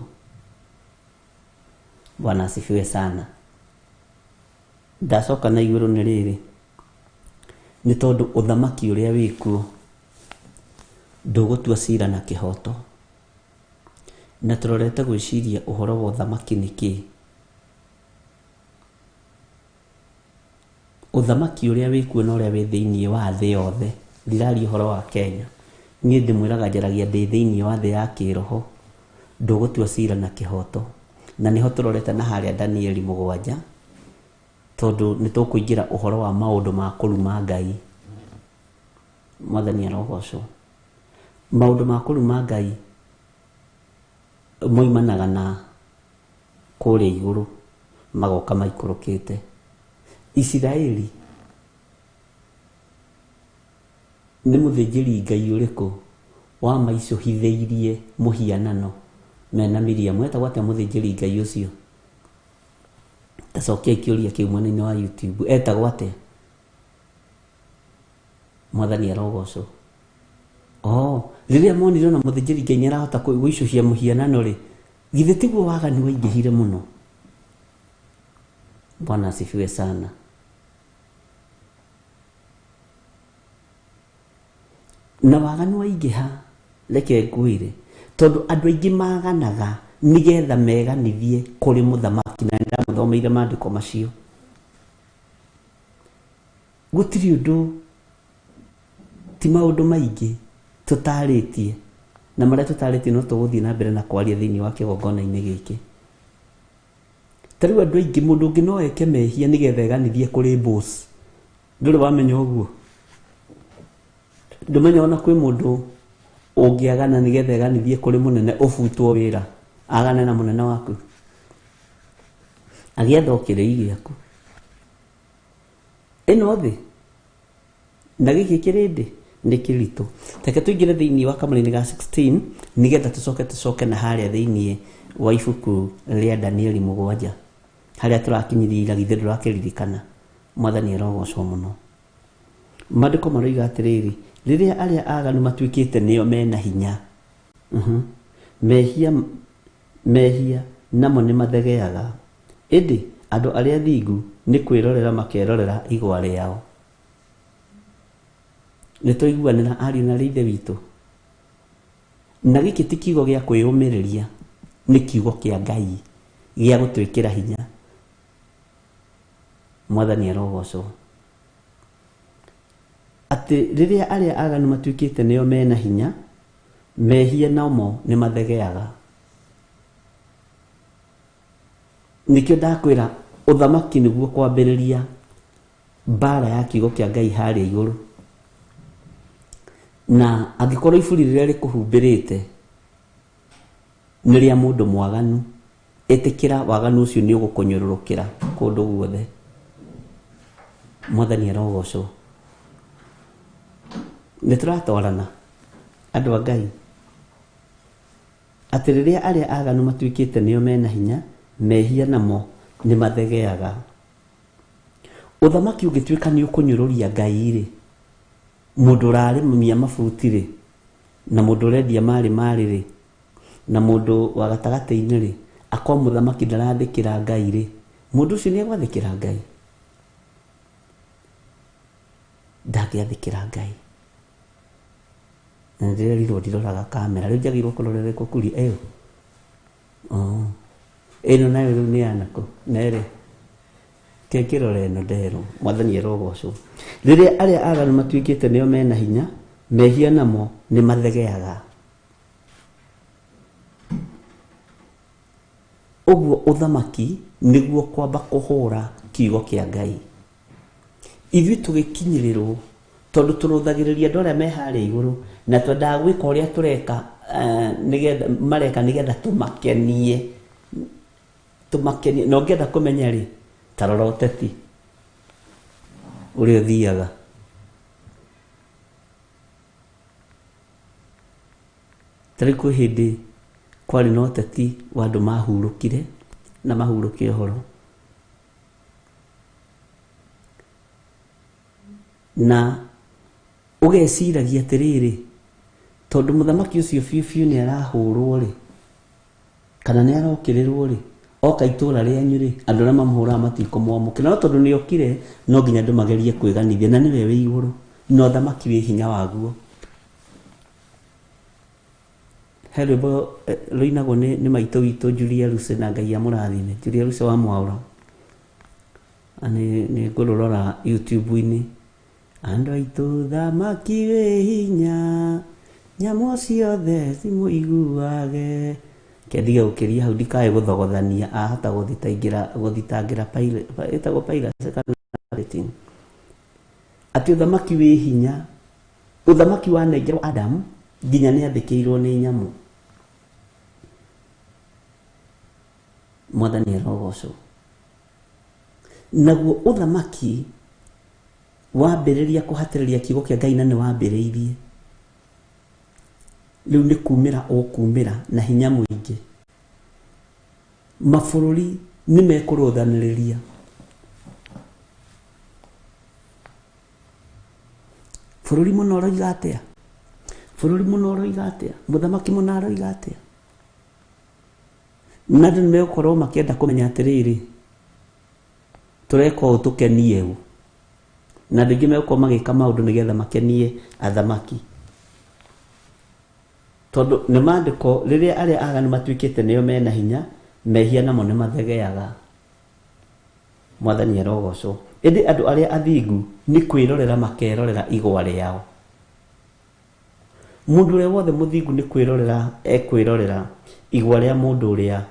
Bwana asifiwe sana. Ndacoka na igũrũ nĩ rĩrĩ, nĩ tondũ ũthamaki ũrĩa wĩkuo ndũgũtua cira na kĩhoto, na tũrorete gwĩciria ũhoro wa ũthamaki nĩ kĩĩ. Ũthamaki ũrĩa wĩkuo na ũrĩa wĩ thĩinĩ wa thĩ yothe, ndiraria ũhoro wa Kenya, niĩ ndĩmwĩraga njaragia ndĩ thĩinĩ wa thĩ ya kĩroho, ndũgũtua cira na kĩhoto. Na nĩho tũrorete na harĩa Danieli 7, tondũ nĩ tũkũingĩra ũhoro wa maũndũ ma kũruma Ngai. Mwathani arogocwo. Maũndũ ma kũruma Ngai Moimanaga na kũrĩa igũrũ magoka maikũrũkĩte. Isiraeli nĩ mũthĩnjĩri Ngai ũrĩkũ wamaicũhithĩirie mũhianano mena Miriamu? Etagwo atĩa mũthĩnjĩri Ngai ũcio? Ta cokiai kĩũria kĩu mwena-inĩ wa YouTube. Etagwo atĩa? Mwathani arogocwo. Oh, rĩrĩa monire ona mũthĩnjĩri Ngai nĩarahota gũicũhia mũhianano rĩ, githĩ tiguo waganu waingĩhire mũno? Bwana asifiwe sana. Na waganu waingĩha, reke ngwĩre, tondũ andũ aingĩ maganaga nĩgetha meganithie kũrĩ mũthamaki, na nĩndamũthomeire maandĩko macio. Gũtirĩ ũndũ, ti maũndũ maingĩ tũtarĩtie, na marĩa tũtarĩtie no tũgũthiĩ na mbere na kwaria thĩinĩ wa kĩgongona-inĩ gĩkĩ. Ta rĩu andũ aingĩ, mũndũ ũngĩ no eke mehia nĩgetha eganithie kũrĩ boss. Ndũrĩ wamenya ũguo? Ndũmenya ona kwĩ mũndũ ũngĩagana nĩgetha eganithie kũrĩ mũnene ũbutwo wĩra, agane na mũnene waku, agĩetha o kĩrĩi gĩaku. Ĩno thĩ na gĩkĩ kĩrĩndĩ nĩ kĩritũ. Reke tũingĩre thĩinĩ wa kamũra-inĩ ga 16 nĩgetha tũcoke tũcoke na harĩa thĩinĩ wa ibuku rĩa Danieli 7 harĩa tũrakinyirie ira, githĩ ndũrakĩririkana? Mwathani arogocwo mũno. Maandĩko maroiga atĩrĩrĩ, rĩrĩa arĩa aganu matuĩkĩte nĩo mena hinya, mehia, mehia namo nĩ mathegeaga, ĩndĩ andũ arĩa athingu nĩ kwĩrorera makerorera igwa rĩao. Nĩ twaiguanĩra ariũ na aarĩ a Ithe witũ? Na gĩkĩ ti kiugo gĩa kwĩyũmĩrĩria, nĩ kiugo kĩa Ngai gĩa gũtwĩkĩra hinya. Mwathani arogocwo. Atĩ rĩrĩa arĩa aganu matuĩkĩte nĩo mena hinya, mehia namo nĩ mathegeaga. Nĩkĩo ndakwĩra ũthamaki nĩguo kwambĩrĩria mbara ya kiugo kĩa Ngai harĩa igũrũ. Na angĩkorwo iburi rĩrĩa rĩkũhumbĩrĩte nĩ rĩa mũndũ mwaganu, ĩtĩkĩra waganu ũcio nĩ ũgũkũnyũrũrũkĩra kũndũ guothe. Mwathani arogocwo. Nĩ tũratwarana andũ a Ngai, atĩ rĩrĩa arĩa aganu matuĩkĩte nĩo mena hinya, mehia namo nĩ mathegeaga. Ũthamaki ũngĩtuĩka nĩ ũkũnyũrũria Ngai rĩ, mũndũ ũrarĩmia mabuti rĩ, na mũndũ ũrendia marĩ marĩ rĩ, na mũndũ wa gatagatĩ-inĩ rĩ, akorwo mũthamaki ndarathĩkĩra Ngai rĩ, mũndũ ũcio nĩ egwathĩkĩra Ngai? Ndangĩathĩkĩra Ngai. Na nĩndĩrerirwo ndiroraga kamera, rĩu njagĩrĩirwo kũrorera ĩkũ kuria ĩyo? Oh. Ĩno nayo rĩu nĩ yanakũ? Nerĩ. Kengĩrora ĩno nderwo. Mwathani arogocwo. Rĩrĩa arĩa aganu matuĩkĩte nĩo mena hinya, mehia namo nĩ mathegeaga. Ũguo ũthamaki nĩguo kwamba kũhũra kiugo kĩa Ngai. Ithuĩ tũgĩkinyĩrĩrwo tondũ tũrũthagĩrĩria andũ arĩa me harĩa igũrũ na twendaga gwĩka ũrĩa tũreka, nĩgetha mareka nĩgetha tũmakenie, tũmakenie. Na ũngĩenda kũmenya rĩ, ta rora ũteti ũrĩa ũthiaga. Ta rĩu kwĩ hĩndĩ kwarĩ na ũteti wa andũ mahurũkire na mahurũke ũhoro. Na ũgeciragia atĩrĩrĩ, tondũ mũthamaki ũcio biũ biũ nĩ arahũrwo rĩ, kana nĩ arokĩrĩrwo rĩ, oka itũra rĩanyu rĩ, andũ arĩa mamũhũraga matikũmwamũkĩra. No tondũ nĩ okire, no nginya andũ magerie kwĩganithia, na nĩwe wĩ igũrũ, na ũthamaki wĩ hinya waguo. He rwĩmbo rũinagwo nĩ maitũ witũ Julia Lucy, na Ngai amũrathime. Julia Lucy wa Mwaũra. Nĩ ngũrũrora YouTube-inĩ. Andũ aitũ thamaki wĩ hinya, nyamũ ciothe cimũiguage. Kendige gũkĩria hau ndikae gũthogothania, ahota gũthitangĩra ĩtagwo piracy kana pirating. Atĩ ũthamaki wĩ hinya, ũthamaki wanengerwo Adam nginya nĩ athĩkĩirwo nĩ nyamũ. Mwathani arogocwo. Naguo ũthamaki wambĩrĩria kũhatĩrĩria kiugo kĩa Ngai na nĩ wambĩrĩirie, rĩu nĩ kumĩra ũkumĩra na hinya mũingĩ. Mabũrũri nĩ mekũrũthanĩrĩria. Bũrũri mũna ũroiga atĩa? Bũrũri mũna ũroiga atĩa? Mũthamaki mũna aroiga atĩa? Na andũ nĩ megũkorwo makĩenda kũmenya atĩrĩrĩ, tũreka ũũ tũkenie ũ? Na andũ aingĩ megũkorwo magĩka maũndũ nĩgetha makenie athamaki. Tondũ nĩ maandĩko rĩrĩa arĩa aganu matuĩkĩte nĩo mena hinya, mehia namo nĩ mathegeaga. Mwathani arogocwo. Ĩndĩ andũ arĩa athingu nĩ kwĩrorera makerorera igwa rĩao. Mũndũ ũrĩa wothe mũthingu nĩ kwĩrorera ekwĩrorera igwa rĩa mũndũ ũrĩa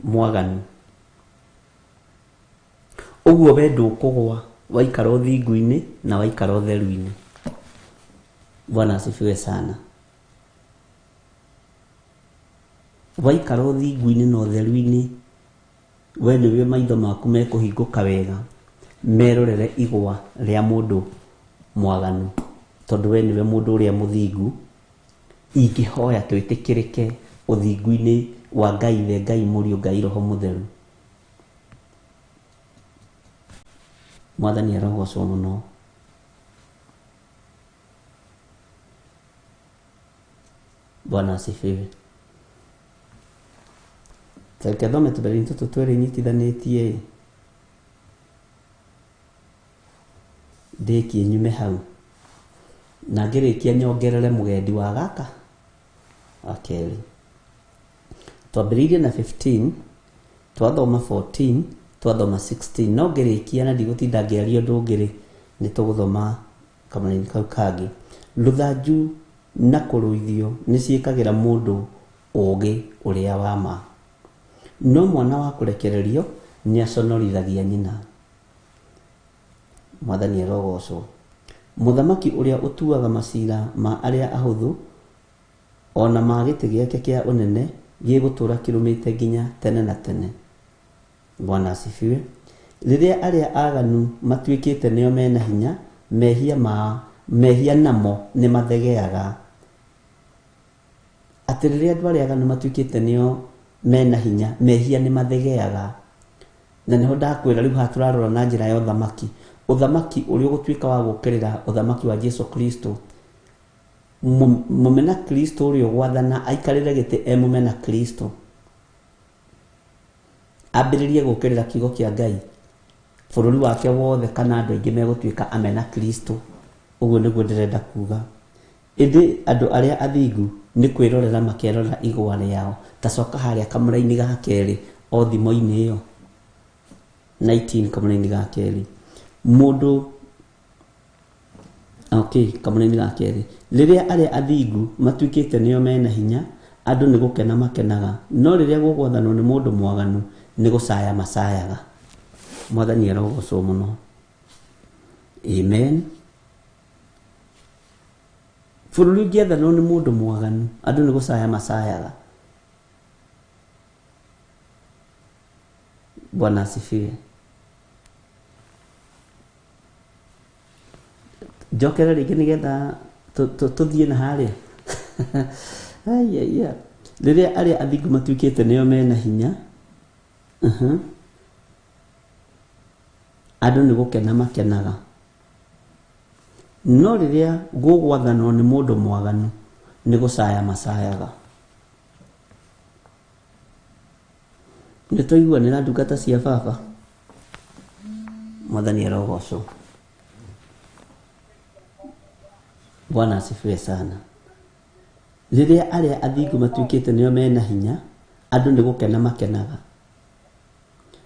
mwaganu. Ũguo we ndũkũgwa waikara ũthingu-inĩ na waikara ũtheru-inĩ. Bwana asifiwe sana. Waikara ũthingu-inĩ na ũtheru-inĩ, we nĩwe maitho maku mekũhingũka wega, merorere igwa rĩa mũndũ mwaganu, tondũ we nĩwe mũndũ ũrĩa mũthingu. Ingĩhoya twĩtĩkĩrĩke ũthingu-inĩ wa Ngai Ithe, Ngai Mũriũ, Ngai Roho Mũtheru. Mwathani arogocwo mũno. Bwana asifiwe. Reke thome tũberi tũtũ twĩrĩ nyitithanĩtie ndĩkie nyume hau na ngĩrĩkia nyongerere mũgendi wa gaka wa kerĩ. Twambĩrĩirie na 15, twathoma 14, twathoma 16, no ngĩrĩkia na ndigũtinda ngĩaria ũndũ ũngĩ rĩ, nĩ tũgũthoma kamũraini kau kangĩ. Rũthanju na kũrũithio nĩ ciĩkagĩra mũndũ ũũgĩ ũrĩa wa ma, no mwana wa kũrekererio nĩ aconorithagia nyina. Mwathani arogocwo. Mũthamaki ũrĩa ũtuaga macira ma arĩa ahũthũ ona ma gĩtĩ gĩake kĩa ũnene gĩgũtũũra kĩrũmĩte nginya tene na tene. Bwana asifiwe. Rĩrĩa arĩa aganu matuĩkĩte nĩo mena hinya, mehia namo nĩ mathegeaga. Atĩ rĩrĩa andũ arĩa aganu matuĩkĩte nĩo mena hinya, mehia nĩ mathegeaga. Na nĩho ndakwĩra rĩu haha tũrarora na njĩra ya ũthamaki. Ũthamaki ũrĩa ũgũtuĩka wa gũũkĩrĩra ũthamaki wa Jesu Kristo. Mũmena Kristo ũrĩa ũgwathana aikarĩre gĩtĩ e mũmena Kristo, ambĩrĩrie gũũkĩrĩra kiugo kĩa Ngai, bũrũri wake wothe kana andũ aingĩ megũtuĩka amena Kristo. Ũguo nĩguo ndĩrenda kuga. Ĩndĩ andũ arĩa athingu nĩ kwĩrorera makerorera igwa rĩao. Ta coka harĩa kamũraini ga kerĩ o thimo-inĩ ĩyo 19 kamũraini ga kerĩ. Mũndũ okay, kamũraini ga kerĩ. Rĩrĩa arĩa athingu matuĩkĩte nĩo mena hinya, andũ nĩ gũkena makenaga, no rĩrĩa gũgwathanwo nĩ mũndũ mwaganu nĩ gũcaya macayaga. Mwathani arogocwo mũno. Amen. Bũrũri ũngĩathanwo nĩ mũndũ mwaganu, andũ nĩ gũcaya macayaga. Bwana asifiwe. Njokere rĩngĩ nĩgetha tũthiĩ na harĩa. Aiya. Rĩrĩa arĩa athingu matuĩkĩte nĩo mena hinya, andũ nĩ gũkena makenaga, no rĩrĩa gũgwathanwo nĩ mũndũ mwaganu nĩ gũcaya macayaga. Nĩ twaiguanĩra ndungata cia baba. Mwathani arogocwo. Bwana asifiwe sana. Rĩrĩa arĩa athingu matuĩkĩte nĩo mena hinya, andũ nĩ gũkena makenaga,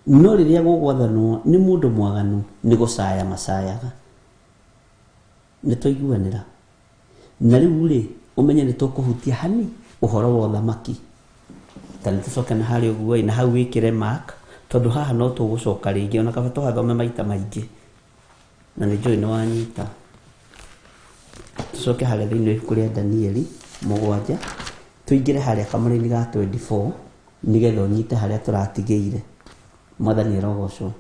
no rĩrĩa gũgwathanwo nĩ mũndũ mwaganu nĩ gũcaya macayaga. Nĩ twaiguanĩra. Na rĩu rĩ, ũmenye nĩ tũkũhutia hani ũhoro wa ũthamaki. Ta nĩ tũcoke na harĩa ũguo ĩ, na hau wĩkĩre mark, tondũ haha no tũgũcoka rĩngĩ, ona kaba tũhathome maita maingĩ. Na nĩ njũĩ nĩ wanyita. Tũcoke harĩa thĩinĩ wa ibuku rĩa Danieli 7, tũingĩre harĩa kamũraini ga 24. Nĩgetha ũnyite harĩa tũratigĩire. Mwathani arogocwo.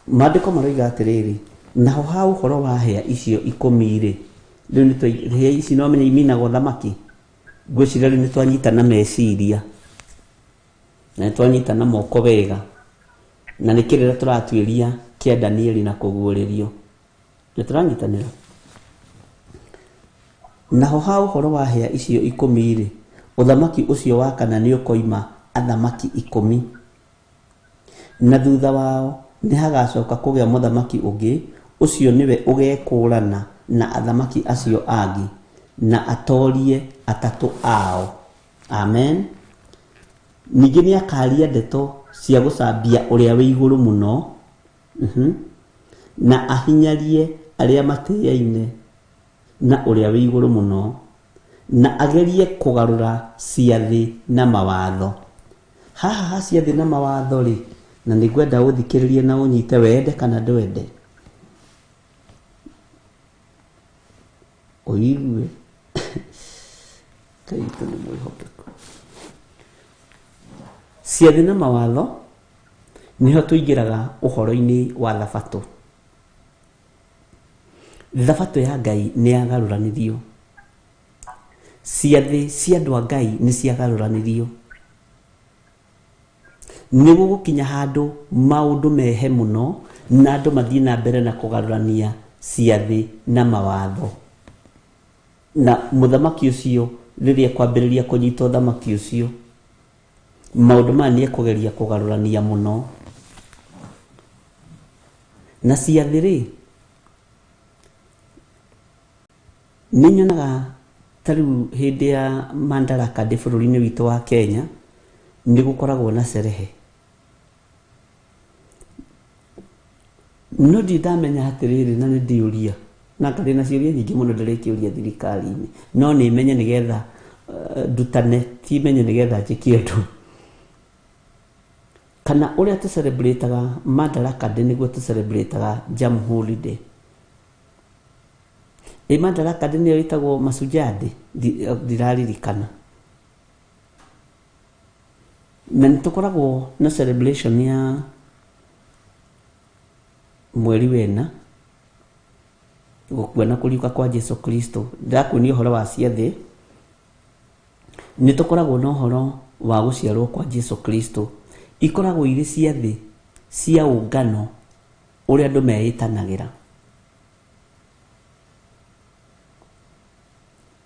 Maandĩko maroiga atĩrĩrĩ, naho ha ũhoro wa hĩa icio 10 rĩ, rĩu nĩ hĩa ici no menye iminagwo thamaki. Ngwĩciria rĩu nĩ twanyitana meciria na nĩ twanyitana moko wega, na nĩ kĩrĩra tũratuĩria kĩa Danieli na kũguũrĩrio. Nĩ tũranyitanĩra. Naho ha ũhoro wa hĩa icio 10 rĩ, ũthamaki ũcio wa kana nĩ ũkoima athamaki 10, na thutha wao nĩ hagacoka kũgĩa mũthamaki ũngĩ, ũcio nĩwe ũgekũũrana na athamaki acio angĩ na atorie 3 ao. Amen. Ningĩ nĩ akaria ndeto cia gũcambia ũrĩa wĩ igũrũ mũno, na ahinyarie arĩa matĩaine na ũrĩa wĩ igũrũ mũno, na agerie kũgarũra ciathĩ na mawatho. Haha ha ciathĩ na mawatho rĩ, na nĩngwenda ũthikĩrĩrie na ũnyite wende kana ndwende, ũigue Ngai witũ nĩ mwĩhokeku. Ciathĩ na mawatho nĩho tũingĩraga ũhoro-inĩ wa thabatũ. Thabatũ ya Ngai nĩ yagarũranirio. Ciathĩ cia andũ a Ngai nĩ ciagarũranirio. Nĩ gũgũkinya handũ maũndũ mehe mũno na andũ mathiĩ na mbere na kũgarũrania ciathĩ na mawatho. Na mũthamaki ũcio rĩrĩa ekwambĩrĩria kũnyita ũthamaki ũcio, maũndũ maya nĩ ekũgeria kũgarũrania mũno. Na ciathĩ rĩ, nĩ nyonaga ta rĩu hĩndĩ ya Madaraka ndĩ bũrũri-inĩ witũ wa Kenya, nĩ gũkoragwo na cerehe. No ndirĩ ndamenya atĩrĩrĩ, na nĩ ndĩũria, na ngarĩ na ciũria nyingĩ mũno ndĩrĩkĩũria thirikari-inĩ, no nĩ menye nĩgetha ndutane, ti menye nĩgetha njĩke ũndũ. Kana ũrĩa tũcelebrataga Madaraka Day nĩguo tũcelebrataga Jamhuri Day. Ĩ Madaraka Day nĩyo ĩtagwo Mashujaa Day? Ndiraririkana. Na nĩ tũkoragwo na celebration ya mweri wena gũkua na kũriũka kwa Jesu Kristo. Ndĩrakuonia ũhoro wa ciathĩ. Nĩ tũkoragwo na ũhoro wa gũciarwo kwa Jesu Kristo. Ikoragwo irĩ ciathĩ cia ũngano ũrĩa andũ meĩtanagĩra.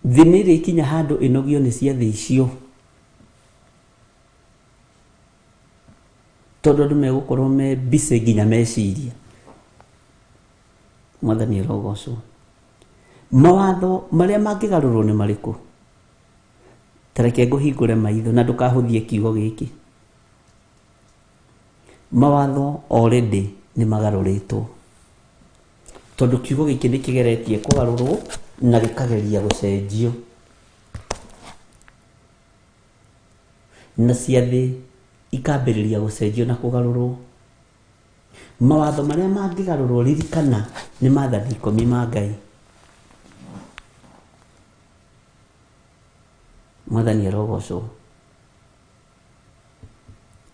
Thĩ nĩ ĩrĩkinya handũ ĩnogio nĩ ciathĩ icio, tondũ andũ megũkorwo me busy nginya meciria. Mwathani arogocwo. Mawatho marĩa mangĩgarũrwo nĩ marĩkũ? Ta reke ngũhingũre maitho na ndũkahũthie kiugo gĩkĩ. Mawatho already nĩ magarũrĩtwo, tondũ kiugo gĩkĩ nĩ kĩgeretie kũgarũrwo na gĩkageria gũcenjio. Na ciathĩ ikambĩrĩria gũcenjio na kũgarũrwo. Mawatho marĩa mangĩgarũrwo, ririkana, nĩ maathani 10 ma Ngai. Mwathani arogocwo.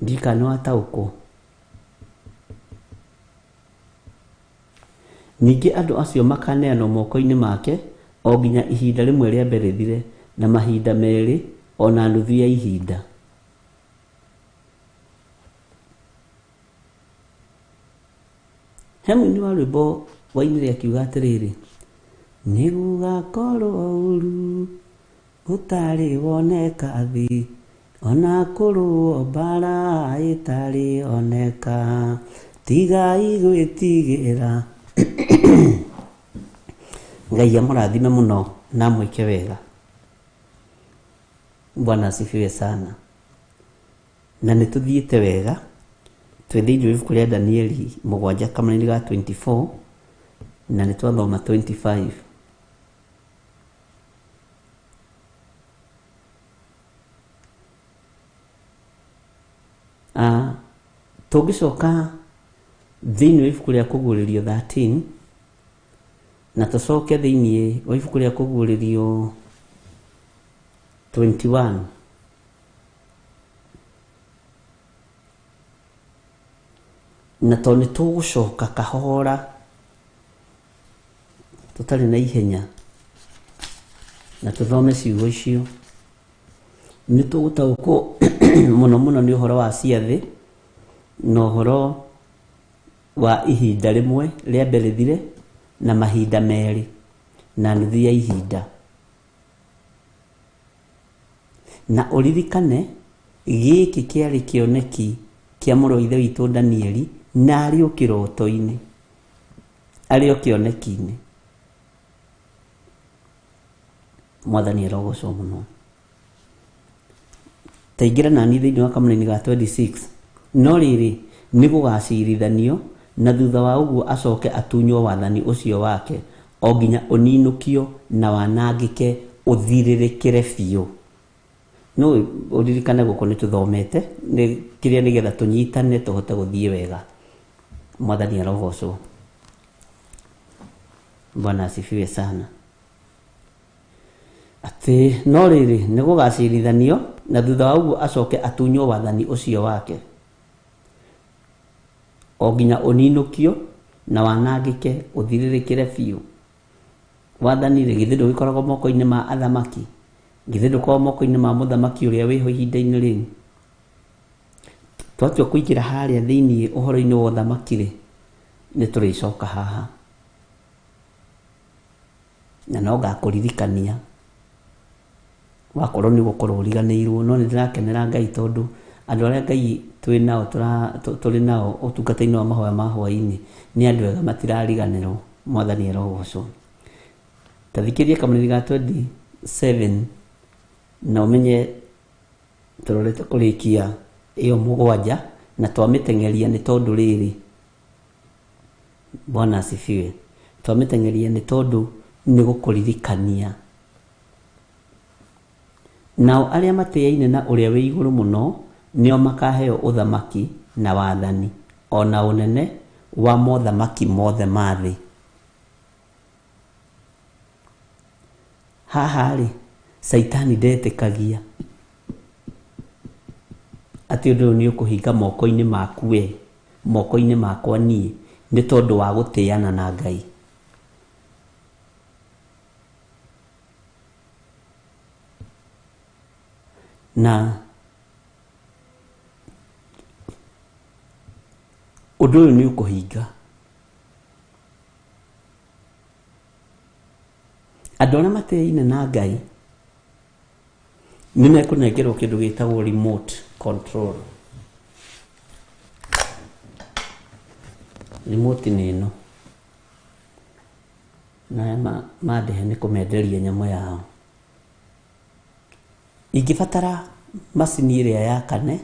Ndirikana nĩ wataũkwo. Ningĩ andũ acio makaneanwo moko-inĩ make o nginya ihinda rĩmwe rĩa mbere rĩthire, na mahinda 2 ona nuthu ya ihinda. He mũini wa rwĩmbo wainire akiuga atĩrĩrĩ, nĩ gũgakorwo ũru ũtarĩ woneka thĩ, ona kũrũo mbara ĩtarĩ oneka, tigai gwĩtigĩra. Ngai amũrathime mũno na amwĩke wega. Bwana asifiwe sana. Na nĩ tũthiĩte wega, twĩ thĩinĩ wa ibuku rĩa Danieli 7 kamũraini ga 24, na nĩ twathoma 25. Tũngĩcoka thĩinĩ wa ibuku rĩa Kũguũrĩrio 13, na tũcoke thĩinĩ wa ibuku rĩa Kũguũrĩrio 21. Na tondũ nĩ tũgũcoka kahora tũtarĩ na ihenya na tũthome ciugo icio, nĩ tũgũtaũkwo mũno mũno nĩ ũhoro wa ciathĩ na ũhoro wa ihinda rĩmwe rĩambe rĩthire na mahinda merĩ na nuthu ya ihinda. Na ũririkane gĩkĩ kĩarĩ kĩoneki kĩa mũrũ wa ithe witũ Danieli, na arĩ o kĩroto-inĩ, arĩ o kĩoneki-inĩ. Mwathani arogocwo mũno. Taingĩra nani thĩinĩ wa kamũraini ga 26. No rĩrĩ, nĩ gũgacirithanio, na thutha wa ũguo acoke atunywo wathani ũcio wake o nginya ũninũkio na wanangĩke ũthirĩrĩkĩre biũ. No ũririkane gũkũ nĩ tũthomete nĩ kĩrĩa nĩgetha tũnyitane tũhote gũthiĩ wega. Mwathani arogocwo. Bwana asifiwe sana. Atĩ no rĩrĩ, nĩ gũgacirithanio, na thutha wa ũguo acoke atunywo wathani ũcio wake o nginya ũninũkio na wanangĩke ũthirĩrĩkĩre biũ. Wathani rĩ, githĩ ndũgĩkoragwo moko-inĩ ma athamaki? Githĩ ndũkoragwo moko-inĩ ma mũthamaki ũrĩa wĩho ihinda-inĩ rĩu? Twatua kũingĩra harĩa thĩinĩ ũhoro-inĩ wa ũthamaki rĩ, nĩ tũrĩcoka haha. Na no ngakũririkania wakorwo nĩ gũkorwo ũriganĩirwo, no nĩ ndĩrakenera Ngai tondũ andũ arĩa Ngai twĩ nao tũrĩ nao ũtungata-inĩ wa mahoya ma hwaĩ-inĩ nĩ andũ ega, matirariganĩrwo. Mwathani arogocwo. Ta thikĩrĩria kamũraini ga 27 na ũmenye tũrorete kũrĩkia ĩyo mũgwanja na twamĩteng'eria nĩ tondũ rĩrĩ, Bwana asifiwe, twamĩteng'eria nĩ tondũ nĩ gũkũririkania. Nao arĩa matĩaine na ũrĩa wĩ igũrũ mũno nĩo makaheo ũthamaki na wathani o na ũnene wa mothamaki mothe ma thĩ. Haha rĩ, Caitani ndetĩkagia atĩ ũndũ ũyũ nĩ ũkũhinga moko-inĩ maku we, moko-inĩ makwa niĩ, nĩ tondũ wa gũtĩana na Ngai. Na ũndũ ũyũ nĩ ũkũhinga. Andũ arĩa matĩaine na Ngai nĩ mekũnengerwo kĩndũ gĩtagwo remote control. Remote nĩ ĩno. Na aya mandĩhe nĩ kũmenderia nyamũ yao. Ingĩbatara macini ĩrĩa yakane,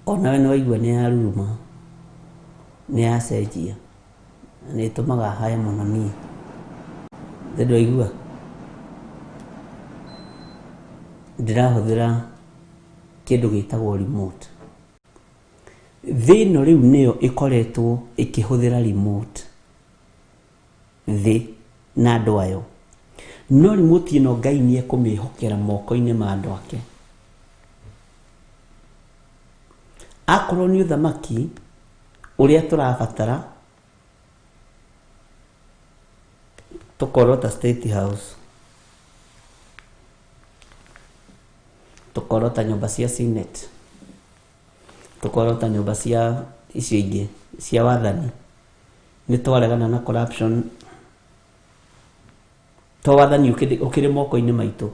onawe nĩ waigua nĩ yaruruma, nĩ yacenjia, nĩ ĩtũmaga hae mũno niĩ. Nĩ ndwaigua? Ndĩrahũthĩra kĩndũ gĩtagwo remote. Thĩ ĩno rĩu nĩyo ĩkoretwo ĩkĩhũthĩra remote. Thĩ na andũ ayo. No remote ĩno Ngai nĩ ekũmĩhokera moko-inĩ ma andũ ake. Akorwo nĩ ũthamaki ũrĩa tũrabatara, tũkorwo ta State House, tũkorwo ta nyũmba cia Senate, tũkorwo ta nyũmba cia icio ingĩ cia wathani, nĩ twaregana na corruption. To wathani ũkĩrĩ moko-inĩ maitũ,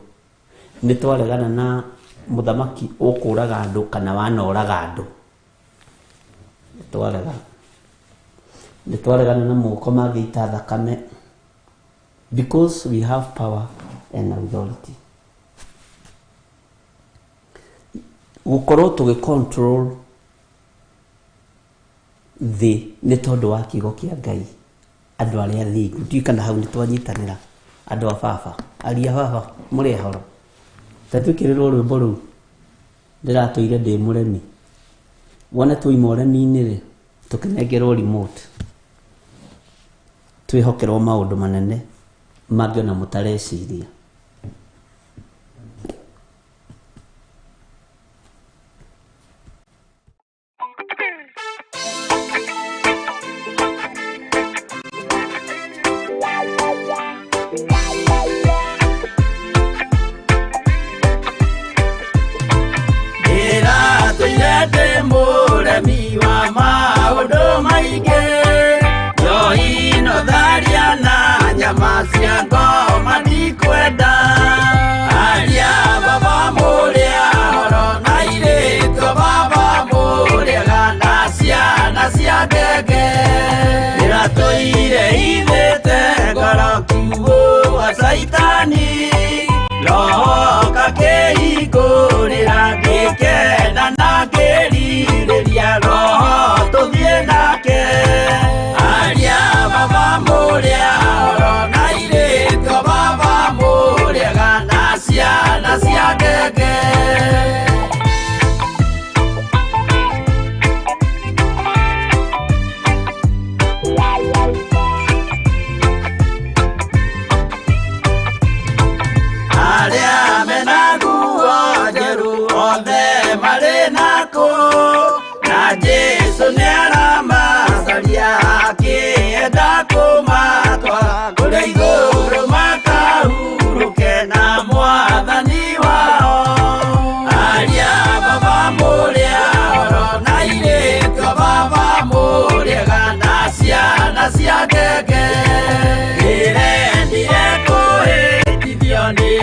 nĩ twaregana na mũthamaki ũkũraga andũ kana wanoraga andũ. Twarega. Nĩ twaregana na moko mangĩita thakame, because we have power and authority. Gũkorwo tũgĩ control thĩ nĩ tondũ wa kiugo kĩa Ngai. Andũ arĩa athingu, ndiũĩ kana hau nĩ twanyitanĩra. Andũ a baba, aria baba, mũrĩ ahoro. Ta twĩkĩrĩrwo rwĩmbo rũu ndĩratũire ndĩ mũremi. Wone twaima ũremi-inĩ rĩ, tũkĩnengerwo remote, twĩhokerwo maũndũ manene mangĩ ona mũtareciria.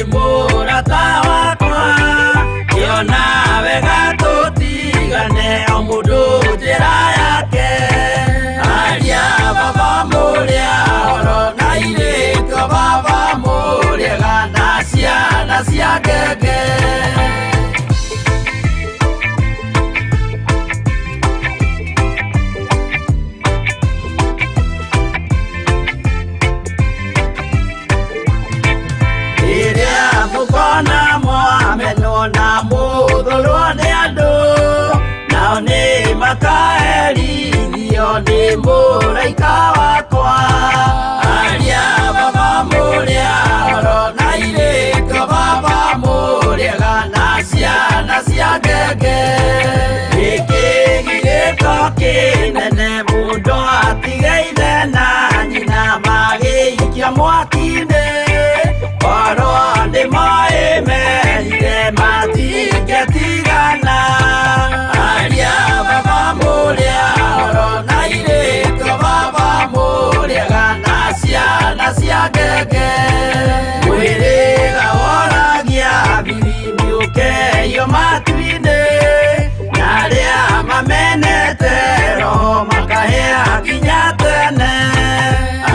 Mũrata wakwa kĩona wega tũtigane o mũndũ njĩra yake. Aria baba mũrĩa oro na airĩtu a baba mũrĩega na ciana cia ngenge. Mũkona mwamenwo na mũthũrwo nĩ andũ, nao nĩ makaherithio nĩ mũraika wakwa. Aria baba mũrĩa oro na airĩtu a baba mũrĩega na ciana cia ngenge. Gĩkĩ githĩko kĩnene mũndũ atige ithe na nyina magĩikia mwaki-inĩ. Korwo nĩ moĩ merire matingĩtigana. Aria baba mũrĩa oro na airĩtu a baba mũrĩega na ciana cia ngenge. Mwĩrĩga woragia bibi ũkeio matu-inĩ, na arĩa mamenete roho makahĩa nginya tene.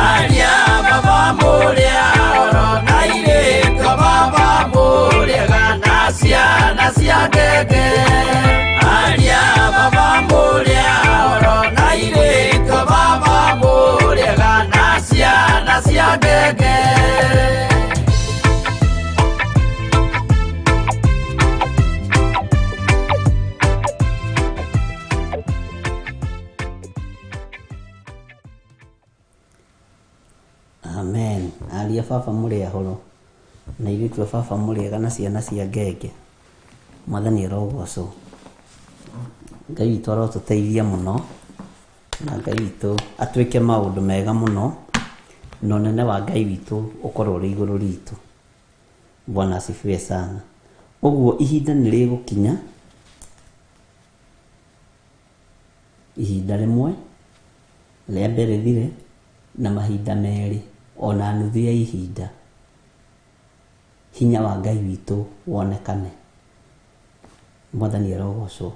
Aria baba mũrĩa oro na airĩtu a baba mũrĩega na ciana cia ngenge. Aria baba mũrĩa oro na airĩtu a baba mũrĩega na ciana cia ngenge. Amen. Aria baba mũrĩ ahoro na airĩtu a baba mũrĩega na ciana cia ngenge. Mwathani arogocwo. Ngai witũ arotũteithia mũno, na Ngai witũ atwĩke maũndũ mega mũno, na ũnene wa Ngai witũ ũkorwo ũrĩ igũrũ ritũ. Bwana asifiwe sana. Ũguo ihinda nĩ rĩgũkinya, ihinda rĩmwe rĩa mbere rĩthire na mahinda merĩ ona nuthu ya ihinda, hinya wa Ngai witũ wonekane. Mwathani arogocwo.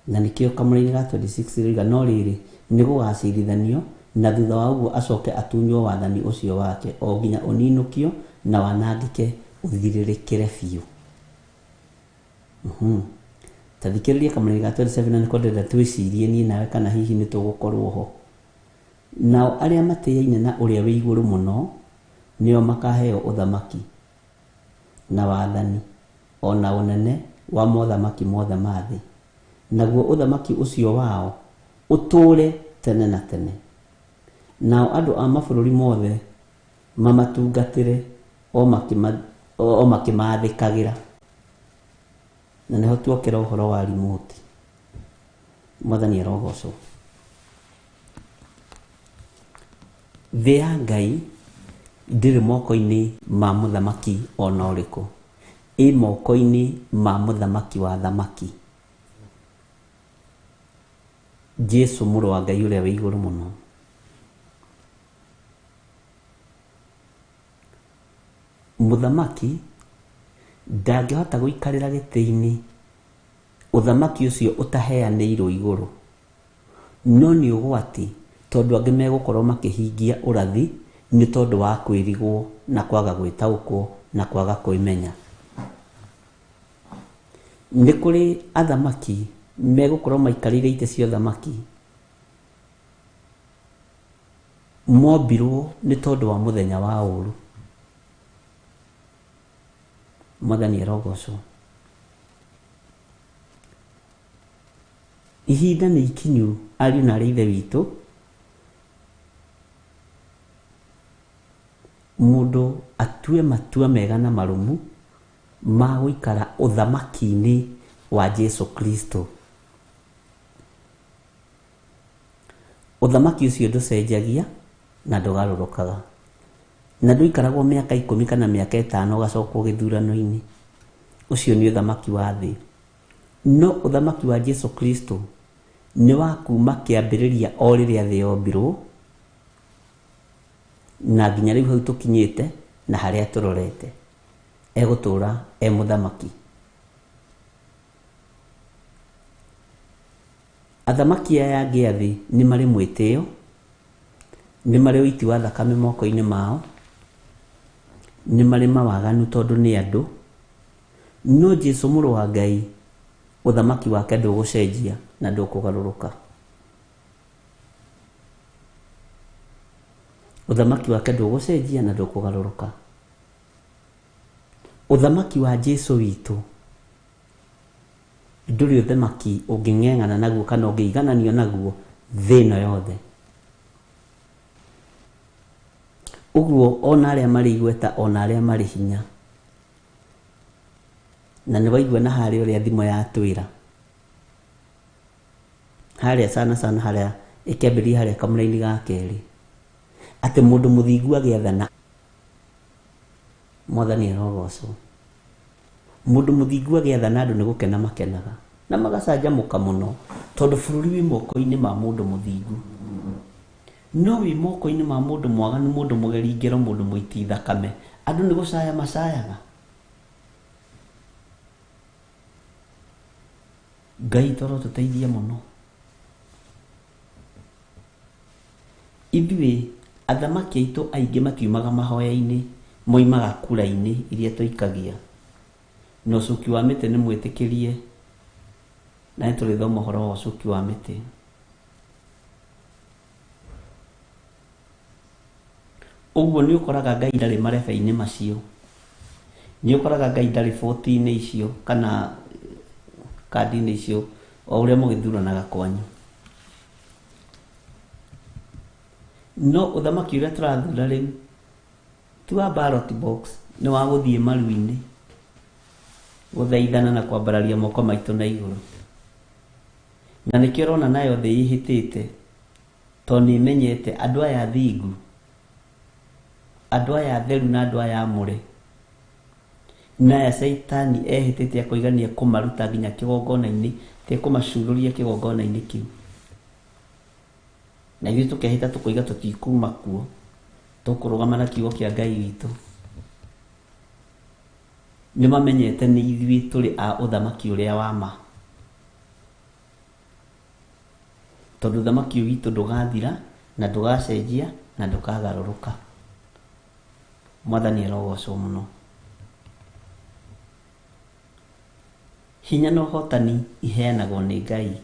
Na nĩkĩo kamũra-inĩ ga 26 rĩuga no rĩrĩ nĩ gũgacirithanio, na thutha wa ũguo acoke atunywo wathani ũcio wake o nginya ũninũkio na wanangĩke ũthirĩrĩkĩre biũ. Ta thikĩrĩria kamũra-inĩ ga 27 na nĩko ndĩrenda twĩcirie niĩ nawe kana hihi nĩ tũgũkorwo ho. Nao arĩa matĩaine na ũrĩa wĩ igũrũ mũno nĩo makaheo ũthamaki na wathani ona ũnene wa mothamaki mothe ma thĩ, naguo ũthamaki ũcio wao ũtũũre tene na tene. Nao andũ a mabũrũri mothe mamatungatĩre o makĩmathĩkagĩra. Na nĩho tuokera ũhoro wa remote. Mwathani arogocwo. Thĩ ya Ngai ndĩrĩ moko-inĩ ma mũthamaki ona ũrĩkũ, ĩ moko-inĩ ma mũthamaki wa thamaki, Jesu mũrũ wa Ngai ũrĩa wĩ igũrũ mũno. Mũthamaki ndangĩhota gũikarĩra gĩtĩ-inĩ ũthamaki ũcio ũtaheanĩirwo igũrũ, no nĩ ũgwati tondũ angĩ megũkorwo makĩhingia ũrathi nĩ tondũ wa kwĩrigwo na kwaga gwĩtaũkwo na kwaga kwĩmenya. Nĩ kũrĩ athamaki megũkorwo maikarĩire itĩ cia ũthamaki mombirwo nĩ tondũ wa mũthenya wa ũũru. Mwathani arogocwo. Ihinda nĩ ikinyu ariũ na arĩ ithe witũ, mũndũ atue matua mega na marũmu ma gũikara ũthamaki-inĩ wa Jesu Kristo. Ũthamaki ũcio ndũcenjagia na ndũgarũrũkaga, na ndũikaragwo mĩaka 10 kana mĩaka 5 ũgacokwo gĩthurano-inĩ. Ũcio nĩ ũthamaki wa thĩ. No ũthamaki wa Jesu Kristo nĩ wa kuma kĩambĩrĩria o rĩrĩa thĩ yombirwo Na nginya rĩu hau tũkinyĩte na harĩa tũrorete, egũtũra e mũthamaki. Athamaki aya angĩ a thĩ nĩ marĩ mwĩtĩo, nĩ marĩ ũiti wa thakame moko-inĩ mao, nĩ marĩ mawaganu tondũ nĩ andũ. No Jesu mũrũ wa Ngai, ũthamaki wake ndũgũcenjia na ndũkũgarũrũka. Ũthamaki wake ndũgũcenjia na ndũkũgarũrũka. Ũthamaki wa Jesu witũ ndũrĩ ũthamaki ũngĩng'eng'ana naguo kana ũngĩigananio naguo thĩ ĩno yothe. Ũguo ona arĩa marĩ igweta ona arĩa marĩ hinya, na nĩ waigua na harĩa ũrĩa thimo yatwĩra harĩa sana sana harĩa ĩkĩambĩrĩria harĩa kamũraini ga kerĩ, atĩ mũndũ mũthingu agĩathana, Mwathani arogocwo. Mũndũ mũthingu agĩathana andũ nĩ gũkena makenaga na magacanjamũka mũno, tondũ bũrũri wĩ moko-inĩ ma mũndũ mũthingu. No wĩ moko-inĩ ma mũndũ mwaganu, mũndũ mũgeri ngero, mũndũ mũiti thakame, andũ nĩ gũcaya macayaga. Ngai toro tũteithie mũno. Ithuĩ athamaki aitũ aingĩ matiumaga mahoya-inĩ, moimaga kura-inĩ iria tũikagia. Na ũcuki wa mĩtĩ nĩ mwĩtĩkĩrie, na nĩ tũrĩthoma ũhoro wa ũcuki wa mĩtĩ. Ũguo nĩ ũkoraga Ngai ndarĩ marebe-inĩ macio, nĩ ũkoraga Ngai ndarĩ boti-inĩ icio kana kandi-inĩ icio, o ũrĩa mũgĩthuranaga kwanyu. No ũthamaki ũrĩa tũrathura rĩu ti wa ballot box, nĩ wa gũthiĩ maru-inĩ gũthaithana na kwambararia moko maitũ na igũrũ. Na nĩkĩo ũrona nayo thĩ ĩhĩtĩte, tondũ nĩ ĩmenyete andũ aya athingu, andũ aya atheru na andũ aya amũre, na aya caitani ehĩtĩte akoiga nĩ ekũmaruta nginya kĩgongona-inĩ, ti ekũmacurũria kĩgongona-inĩ kĩu. Na ithuĩ tũkehĩta tũkoiga tũtikuma kuo, tũkũrũgama na kiugo kĩa Ngai witũ. Nĩ mamenyete nĩ ithuĩ tũrĩ a ũthamaki ũrĩa wa ma, tondũ ũthamaki ũyũ witũ ndũgathira na ndũgacenjia na ndũkagarũrũka. Mwathani arogocwo mũno. Hinya na ũhotani iheanagwo nĩ Ngai.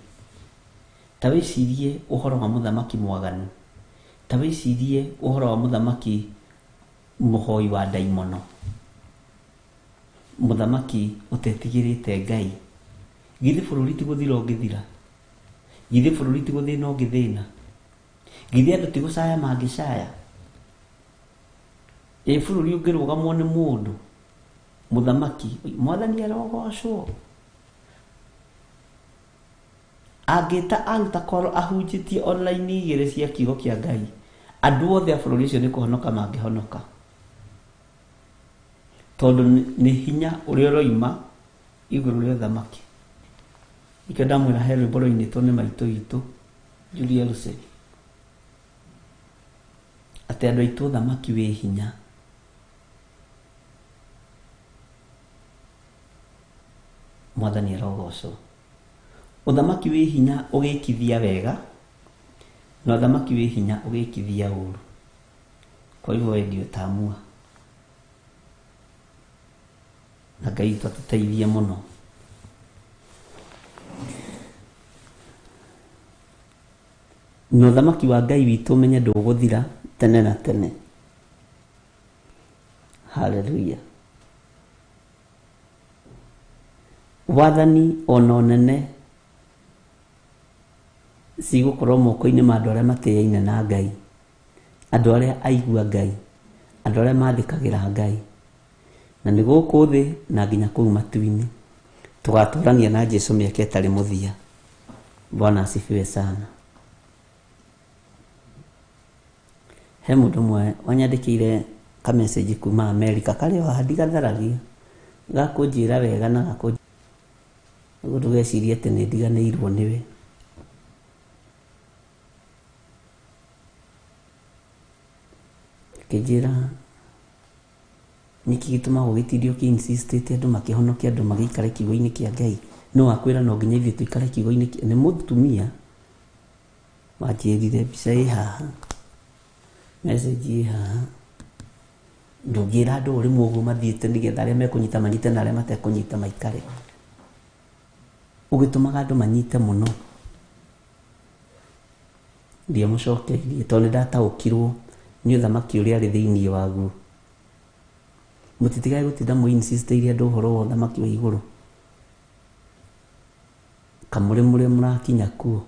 Ta wĩcirie ũhoro wa mũthamaki mwaganu, ta wĩcirie ũhoro wa mũthamaki mũhoi wa ndaimono, mũthamaki ũtetigĩrĩte Ngai. Githĩ bũrũri ti gũthira ũngĩthira? Githĩ bũrũri ti gũthĩna ũngĩthĩna? Githĩ andũ ti gũcaya mangĩcaya? Ĩ bũrũri ũngĩrũgamwo nĩ mũndũ mũthamaki, Mwathani arogocwo, angĩta aruta korwo ahunjĩtie online igĩrĩ cia kiugo kĩa Ngai, andũ othe a bũrũri ũcio nĩ kũhonoka mangĩhonoka, tondũ nĩ hinya ũrĩa ũroima igũrũ rĩa ũthamaki. Nĩkĩo ndamwĩra he rwĩmbo rũinĩtwo nĩ maitũ witũ Julia Russell, atĩ andũ aitũ ũthamaki wĩ hinya. Mwathani arogocwo. Ũthamaki wĩ hinya ũgĩkithia wega, na ũthamaki wĩ hinya ũgĩkithia ũru. Kwa hivyo we ndio utaamua. Na Ngai witũ atũteithie mũno. Na ũthamaki wa Ngai witũ ũmenye ndũgũthira tene na tene. Hallelujah. Wathani ona ũnene cigũkorwo moko-inĩ ma andũ arĩa matĩaine na Ngai, andũ arĩa aigua Ngai, andũ arĩa mathĩkagĩra Ngai, na nĩ gũkũ thĩ na nginya kũu matu-inĩ. Tũgatũrania na Jesu mĩaka ĩtarĩ mũthia. Bwana asifiwe sana. He mũndũ ũmwe wanyandĩkĩire ka message kuma America, karĩ o haha ndigatharagia, gakũnjĩra wega na gakũnjĩra nĩguo ndũgecirie atĩ nĩ ndiganĩirwo nĩwe. Akĩnjĩra nĩkĩ gĩtũmaga ũgĩtinde ũkĩ-insistĩte andũ makĩhonoke andũ magĩikare kiugo-inĩ kĩa Ngai no akwĩra no nginya ithuĩ tũikare kiugo-inĩ kĩa nĩ mũtumia wanjĩrire mbica ĩ haha message ĩ haha ndũngĩra andũ ũrĩmwe ũguo mathiĩte nĩgetha arĩa mekũnyita manyite na arĩa matekũnyita maikare ũgĩtũmaga andũ manyite mũno ndiamũcokeirie tondũ nĩ ndataũkirwo nĩ ũthamaki ũrĩa arĩ thĩinĩ waguo mũtitigage gũtinda mũinsistĩire andũ ũhoro wa ũthamaki wa igũrũ kamũrĩ mũrĩa mũrakinya kuo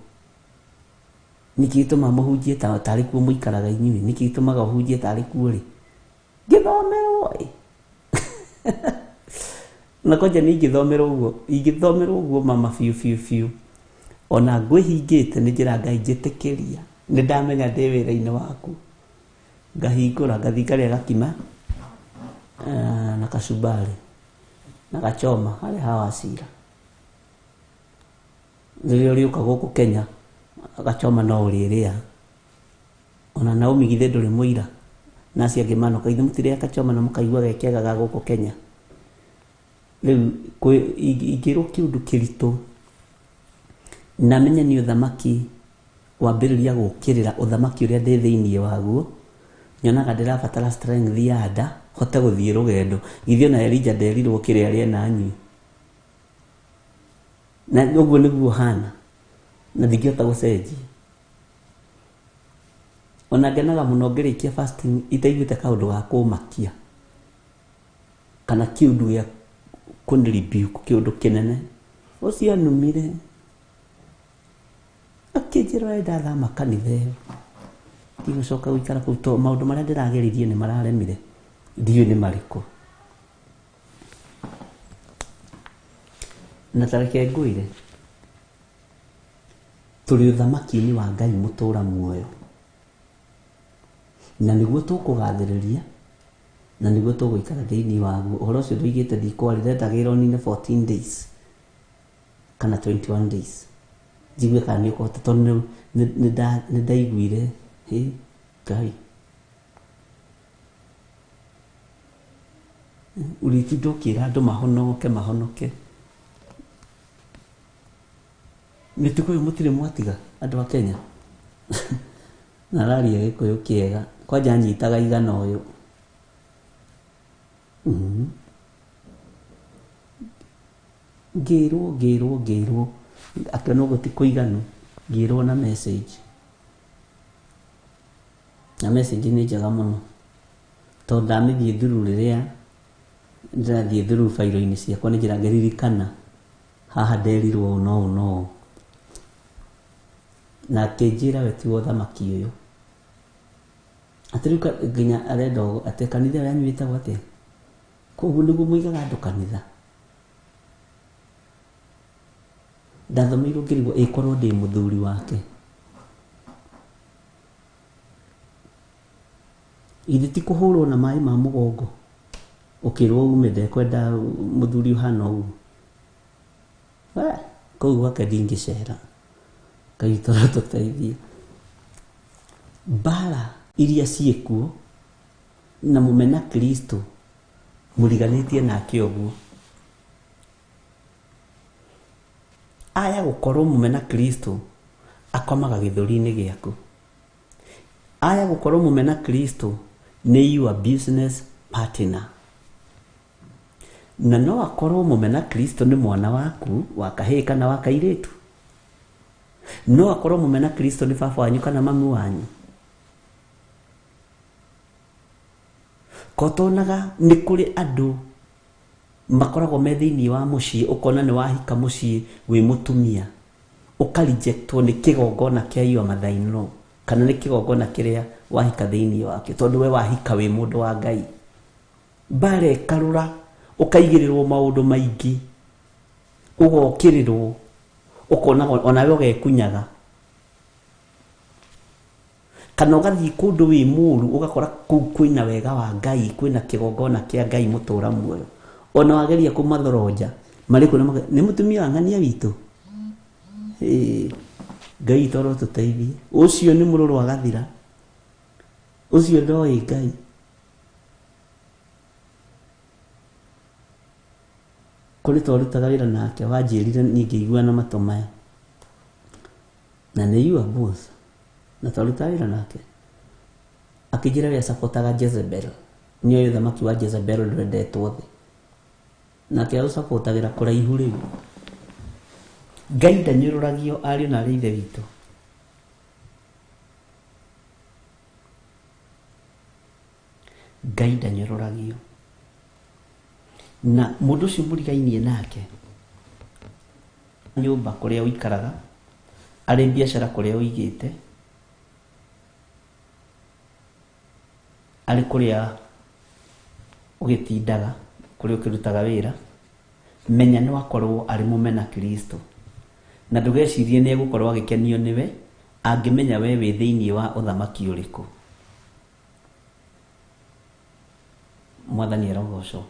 nĩkĩ gĩtũmaga mũhunjie tarĩ kuo mũikaraga inyuĩ nĩkĩ gĩtũmaga ũhunjie tarĩ kuo rĩ ngĩthomerwo ĩ na kwanja nĩ ingĩthomerwo ũguo ingĩthomerwo ũguo mama biũ biũ biũ ona ngwĩhingĩte nĩ njĩra Ngai njĩtĩkĩria nĩ ndamenya ndĩ wĩra-inĩ waku ngahingũra ngathiĩ ngarĩa gakima na kachumbari na gachoma harĩa ha Wachira rĩrĩa ũrĩũka gũkũ Kenya gachoma no ũrĩrĩa ona Naomi githĩ ndũrĩ mũira na acio angĩ manoka githĩ mũtirĩa kachoma na mũkaigua ge kega ga gũkũ Kenya rĩu ingĩrwo kĩũndũ kĩritũ na menye nĩ ũthamaki wambĩrĩria gũkĩrĩra ũthamaki ũrĩa ndĩ thĩinĩ waguo nyonaga ndĩrabatara strength ya nda hote gũthiĩ rũgendo githĩ ona Elijah nderirwo kĩrĩa arĩe na anyue na ũguo nĩguo hana na ndingĩhota gũcenjia ona ngenaga mũno ngĩrĩkia fasting itaiguĩte kaũndũ ga kũmakia kana kĩũndũ gĩa kũni-rebuke kĩũndũ kĩnene ũcio anumire akĩnjĩra ũrĩa ndathama kanitha ĩyo ndigũcoka gũikara kũu tondũ maũndũ marĩa ndĩrageririe nĩ mararemire ndiũĩ nĩ marĩkũ na tareke ngwĩre tũrĩ ũthamaki-inĩ wa Ngai mũtũra muoyo na nĩguo tũkũgathĩrĩria na nĩguo tũgũikara thĩinĩ waguo ũhoro ũcio ndoigĩte ndikwarĩ ndendagĩrwo nine 14 days kana 21 days njigue kana nĩ ũkũhota tondũ nĩ ndaiguire hĩ Ngai ũrĩtinda ũkĩra andũ mahonoke mahonoke mĩtugo ĩyo mũtirĩ mwatiga andũ a Kenya na araria gĩkũyũ kĩega kwanja anyitaga igana ũyũ ngĩrwo ngĩrwo ngĩrwo akĩona ũguo ti kũiganu ngĩrwo na message na message nĩ njega mũno tondũ ndamĩthiĩ through rĩrĩa ndĩrathiĩ through bairo-inĩ ciakwa nĩ njĩra ngĩririkana haha nderirwo ũũ na ũũ na ũũ na akĩnjĩra we ti wa ũthamaki ũyũ atĩ rĩu nginya arenda atĩ kanitha ĩyo yanyu ĩtagwo atĩa koguo nĩguo mũigaga andũ kanitha ndathomeirwo ngĩrigwo ĩkorwo ndĩ mũthuri wake githĩ ti kũhũrwo na maĩ ma mũgongo ũkĩrwo ume ndekwenda mũthuri ũhana ũguo kũu gwake ndingĩcera Ngai toro tũteithie mbara iria ciĩkuo na mũmena Kristo mũriganĩtie nake ũguo aya gũkorwo mũmena Kristo akomaga gĩthũri-inĩ gĩaku aya gũkorwo mũmena Kristo nĩ your business partner na no akorwo mũmena Kristo nĩ mwana waku wa kahĩĩ kana wa kairĩtu no akorwo mũmena Kristo nĩ baba wanyu kana mamu wanyu kotonaga nĩ kũrĩ andũ makoragwo me thĩinĩ wa mũciĩ ũkona nĩ wahika mũciĩ wĩ mũtumia ũkarejectwo nĩ kĩgongona kĩa your mother in law kana nĩ kĩgongona kĩrĩa wahika thĩinĩ wake tondũ we wahika wĩ mũndũ wa Ngai mbara ĩkarũra ũkaigĩrĩrwo maũndũ maingĩ ũgokĩrĩrwo ũkona onawe ũgekunyaga kana ũgathiĩ kũndũ wĩ mũru ũgakora kũu kwĩna wega wa Ngai kwĩna kĩgongona kĩa Ngai mũtũra muoyo ona wageria kũmathoronja marĩ kuo nĩ mũtumia wa ng'ania witũ Ngai toro tũteithie ũcio nĩ mũrũrũ agathira ũcio ndoĩ Ngai Kũrĩ twarutaga wĩra nake wanjĩrire niĩ ngĩigua na matũ maya na nĩ your boss na twarutaga wĩra nake akĩnjĩra we acapotaga Jezebel nĩoĩ ũthamaki wa Jezebel ndwendetwo thĩ nake aũcapotagĩra kũraihu rĩu. Ngai ndanyũrũragio ariũ na arĩ ithe witũ. Ngai ndanyũrũragio na mũndũ ũcio mũrigainie nake nyũmba kũrĩa ũikaraga arĩ biacara kũrĩa ũigĩte arĩ kũrĩa ũgĩtindaga kũrĩa ũkĩrutaga wĩra menya no akorwo arĩ mũmena Kristo na ndũgecirie nĩ egũkorwo agĩkenio nĩwe angĩmenya we wĩ thĩinĩ wa ũthamaki ũrĩkũ. Mwathani arogocwo.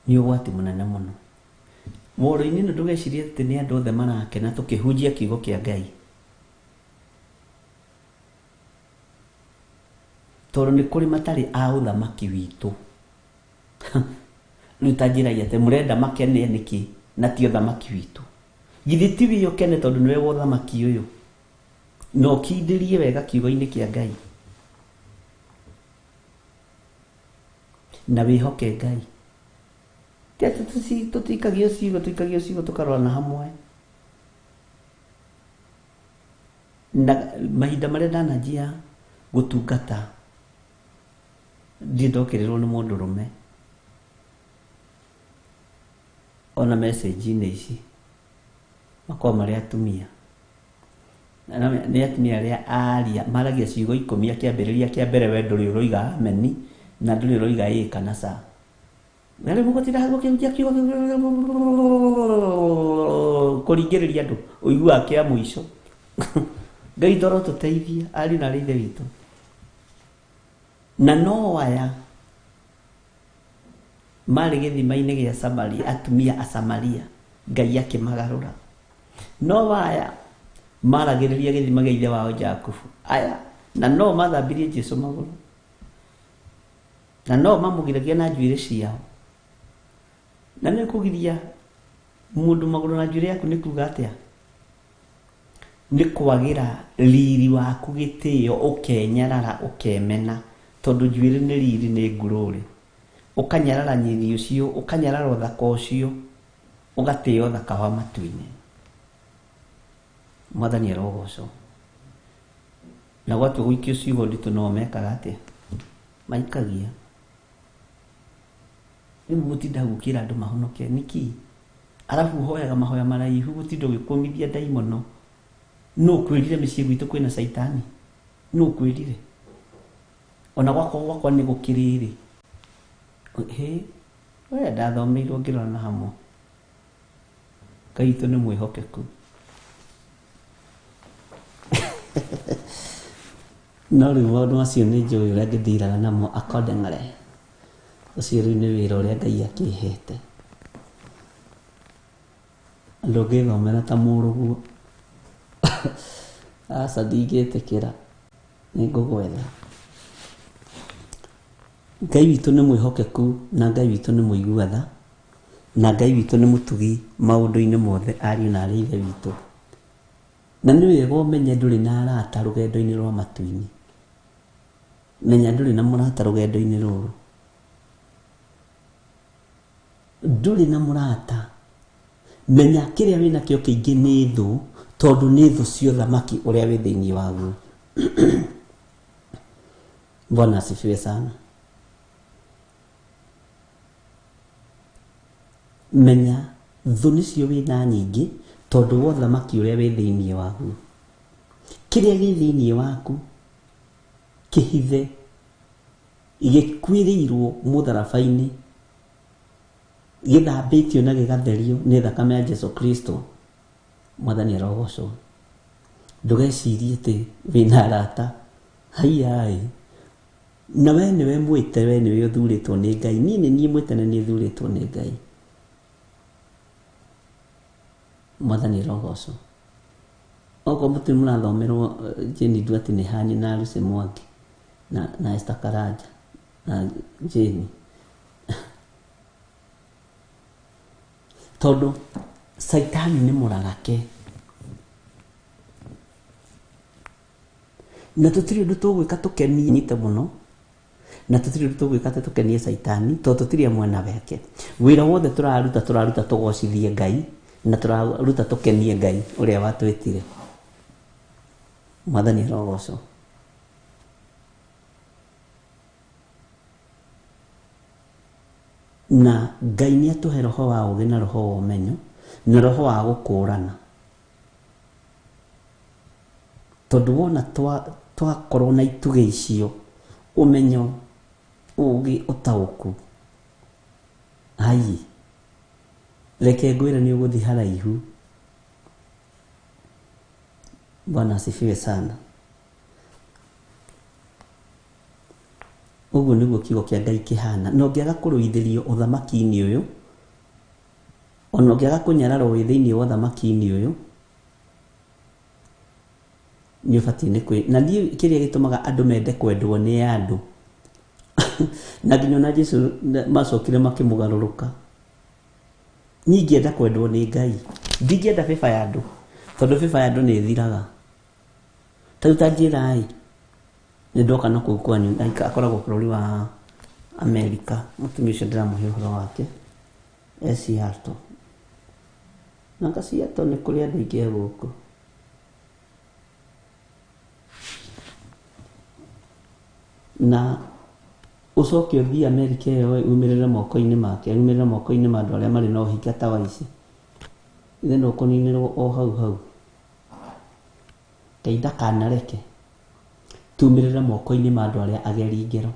Nĩ ũgwati mũnene mũno woro-inĩ ĩno ndũgecirie atĩ nĩ andũ othe marakena tũkĩhunjia kiugo kĩa Ngai tondũ nĩ kũrĩ matarĩ a ũthamaki witũ. Rĩu ta njĩrai atĩ mũrenda makene nĩkĩ na ti ũthamaki witũ. Githĩ ti wĩ ũkene tondũ nĩwe wa ũthamaki ũyũ na ũkindĩrie wega kiugo-inĩ kĩa Ngai na wĩhoke Ngai. Ti atĩ tũtikagio ciugo tũikagio ciugo tũkarorana hamwe na mahinda marĩa ndananjia gũtungata ndirĩ ndokĩrĩrwo nĩ mũndũrũme ona message-inĩ ici makoragwo marĩ atumia. Nĩ atumia arĩa aria maragia ciugo ikũmi akĩambĩrĩria kĩa mbere we ndũrĩ ũroiga ameni na ndũrĩ ũroiga ĩĩ kana ca. Na rĩu mũgũtinda hau mũkĩhunjia kiugo kũringĩrĩria andũ ũiguaga kĩa mũico. Ngai toro tũteithie ariũ na arĩ ithe witũ. Na no aya marĩ gĩthima-inĩ gĩa Samaria, atumia a Samaria, Ngai akĩmagarũra. No aya maragĩrĩria gĩthima gĩa ithe wao Jakubu. Aya na no mathambirie Jesu magũrũ na no mamũgiragia na njuĩrĩ ciao. Na nĩ kũgiria mũndũ magũrũ na njuĩrĩ yaku nĩ kuga atĩa? Nĩ kwagĩra riri waku gĩtĩo ũkenyarara ũkemena tondũ njuĩrĩ nĩ riri nĩ ngurũrĩ. Ũkanyarara nyiri ũcio ũkanyarara ũthaka ũcio ũgatĩo ũthaka wa matu-inĩ. Mwathani arogocwo. Na gwatua gũikio ciugo nditũ no mekaga atĩa? Maikagia. Rĩu gũtinda gũkĩra andũ mahonoke nĩkĩ? Arabu ũhoyaga mahoya maraihu gũtinda ũgĩkũmithia ndaimono. Nũ ũkwĩrire mĩciĩ gwitũ kwĩna caitani? Nũ ũkwĩrire? Ona gwakwa gwakwa nĩ gũkĩrĩrĩ. Hĩ, we ndathomeirwo ngĩrora na hamwe. Ngai witũ nĩ mwĩhokeku. No rĩu maũndũ macio nĩ njũĩ ũrĩa ngĩthiraga namo accordingly. Ũcio rĩu nĩ wĩra ũrĩa Ngai akĩhete. Ndũngĩthomera ta mũrũguo. Aca ndingĩtĩkĩra nĩ ngũgwetha. Ngai witũ nĩ mwĩhokeku na Ngai witũ nĩ mũigua tha na Ngai witũ nĩ mũtugi maũndũ-inĩ mothe ariũ na arĩ ithe witũ. Na nĩ wega ũmenye ndũrĩ na arata rũgendo-inĩ rwa matu-inĩ. Menya ndũrĩ na mũrata rũgendo-inĩ rũrũ. Ndũrĩ na mũrata. Menya kĩrĩa wĩnakĩo kĩingĩ nĩ thũ tondũ nĩ thũ cia ũthamaki ũrĩa wĩ thĩinĩ waguo. Bwana asifiwe sana. Menya thũ nĩcio wĩna nyingĩ tondũ wa ũthamaki ũrĩa wĩ thĩinĩ waguo. Kĩrĩa gĩ thĩinĩ waku kĩhithe gĩkuĩrĩirwo mũtharaba-inĩ gĩthambĩtio na gĩgatherio nĩ thakame ya Jesu Kristo. Mwathani arogocwo. Ndũgecirie atĩ wĩna arata. Haiya Na we nĩwe mwĩte, we nĩwe ũthurĩtwo nĩ Ngai. Niĩ nĩ niĩ mwĩte na nĩ thurĩtwo nĩ Ngai. Mwathani arogocwo. Okorwo mũtirĩ mũrathomerwo Jane Duarte nĩ hanyu na Lucy Mwangi na Esther Karanja na Jane. Tondu Saitani nĩ mũrarake. Na tũtirĩ ũndũ tũgwĩka tũkenie nyite mũno. Na tũtirĩ ũndũ tũgwĩka atĩ tũkenie Saitani tondũ tũtirĩ a mwena wake. Wĩra wothe tũraruta tũraruta tũgocithie Ngai na tũraruta tũkenie Ngai ũrĩa watwĩtire. Mwathani arogocwo. Na Ngai nĩ atũhe roho wa ũũgĩ na roho wa ũmenyo na roho wa gũkũrana. Tondũ wona twakorwo na itugĩ icio, ũmenyo, ũũgĩ, ũtaũku, ai, reke ngwĩre nĩ ũgũthiĩ haraihu. Bwana asifiwe sana. Ũguo nĩguo kiugo kĩa Ngai kĩhana. Na ũngĩaga kũrũithĩrio ũthamaki-inĩ ũyũ, ona ũngĩaga kũnyararwo wĩ thĩinĩ wa ũthamaki-inĩ ũyũ, nĩ ũbatiĩ nĩ kwĩ-, na niĩ kĩrĩa gĩtũmaga andũ mende kwendwo nĩ andũ. Na nginya ona Jesu macokire makĩmũgarũrũka. Niĩ ingĩenda kwendwo nĩ Ngai, ndingĩenda bĩba ya andũ, tondũ bĩba ya andũ nĩ ĩthiraga. Ta rĩu ta njĩra-ĩ, nĩ ndoka na kũu kwanyu, akoragwo bũrũri wa Amerika, mũtumia ũcio ndĩramũhe ũhoro wake, e Seattle. Na nga Seattle nĩ kũrĩ andũ aingĩ a gũkũ. Na ũcoke ũthiĩ Amerika ĩyo umĩrĩre moko-inĩ make, umĩrĩre moko-inĩ ma andũ arĩa marĩ na ũhinga ta wa ici. Ithe no ũkũninĩrwo o hau hau. Ngai ndakanareke tumĩrĩre moko-inĩ ma andũ arĩa ageri ngero.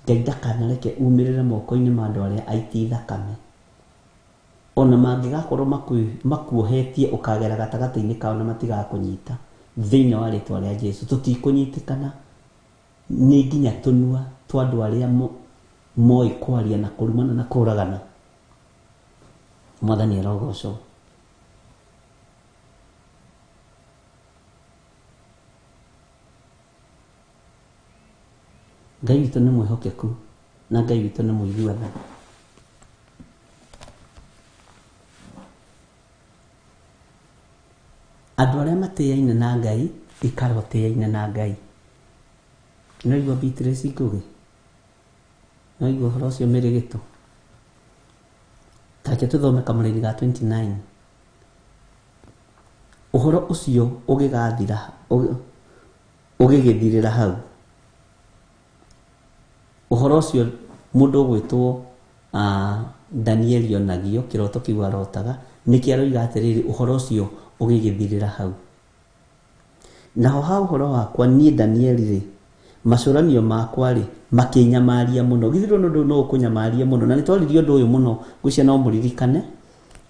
Ngai ndakanareke umĩrĩre moko-inĩ ma andũ arĩa aiti thakame. Ona mangĩgakorwo makuohetie ũkagera gatagatĩ-inĩ kao na matigakũnyita thĩinĩ wa rĩtwa rĩa Jesu. Tũtikũnyitĩkana nĩ nginya tũnua twa andũ arĩa moĩ kwaria na kũrumana na kũragana. Mwathani arogocwo. Ngai witũ nĩ mwĩhokeku na Ngai witũ nĩ mũigua tha. Andũ arĩa matĩaine na Ngai, ikara ũtĩaine na Ngai. No igua Beatrice Ngugi? No igua ũhoro ũcio mĩrĩgĩtũ? Ta reke tũthome kamũraini ga 29. Ũhoro ũcio ũgĩgathira, ũgĩgĩthirĩra hau. Ũhoro ũcio mũndũ ũgwĩtwo Danieli onagio, kĩroto kĩu arotaga, nĩkĩo aroiga atĩrĩrĩ, ũhoro ũcio ũgĩgĩthirĩra hau. Naho ha ũhoro wakwa niĩ Danieli rĩ, macũranio makwa rĩ, makĩnyamaria mũno. Githĩ ndũrona ũndũ ũyũ no ũkũnyamarie mũno? Na nĩ twaririe ũndũ ũyũ mũno, ngwĩciria no mũririkane.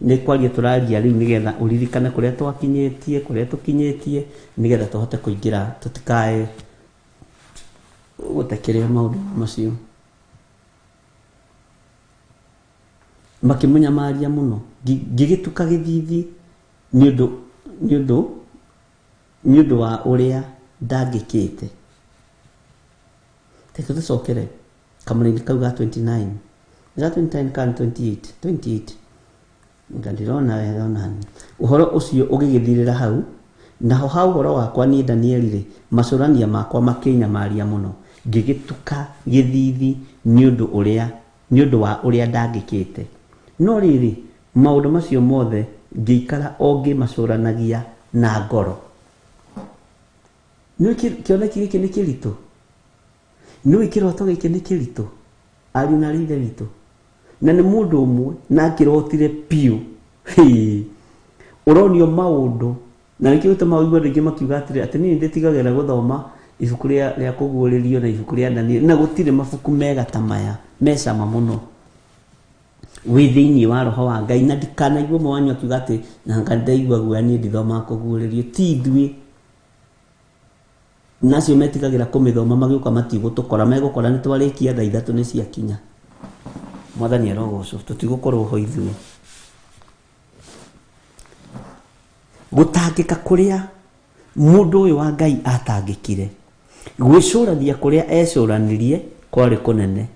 Nĩ kwaria tũraria rĩu nĩgetha ũririkane kũrĩa twakinyĩtie, kũrĩa tũkinyĩtie, nĩgetha tũhote kũingĩra, tũtikae gũte kĩrĩa maũndũ macio. Makĩmũnyamaria mũno. Ngĩgĩtuka gĩthithi nĩ ũndũ wa ũrĩa ndangĩkĩte. Reke tũcokere kamũraini kau ga 29. Ga 29 kana 28, 28. Nga ndĩrona wega ona niĩ. Ũhoro ũcio ũgĩgĩthirĩra hau, naho ha ũhoro wakwa niĩ Danieli rĩ, macũrania makwa makĩnyamaria mũno. Ngĩgĩtuka gĩthithi nĩ ũndũ wa ũrĩa ndangĩkĩte. No rĩrĩ, maũndũ macio mothe ngĩikara o ngĩmacũranagia na ngoro. Nĩũĩ kĩoneki gĩkĩ nĩ kĩritũ? Nĩũĩ kĩroto gĩkĩ nĩ kĩritũ? Ariũ na aarĩ a Ithe witũ. Na nĩ mũndũ ũmwe na akĩrotire biũ. Hĩ! Ũronio maũndũ. Na nĩkĩo gĩtũmaga ũigue andũ aingĩ makiuga atĩrĩ, atĩ niĩ nĩndĩtigagĩra gũthoma ibuku rĩa kũguũrĩrio na ibuku rĩa Danieli. Na gũtirĩ mabuku mega ta maya, me cama mũno. Wĩ thĩinĩ wa roho wa Ngai. Na ndikanaigua ũmwe wanyu akiuga atĩ, na nga ndaigua guoya niĩ ndithomaga kũguũrĩrio. Ti ithuĩ. Na acio metigagĩra kũmĩthoma magĩũka matigũtũkora, megũkora nĩ twarĩkia thaa ithatũ nĩ ciakinya. Mwathani arogocwo, tũtigũkorwo ho ithuĩ. Gũtangĩka kũrĩa mũndũ ũyũ wa Ngai atangĩkire, gwĩcũrania kũrĩa ecũranirie kwarĩ kũnene.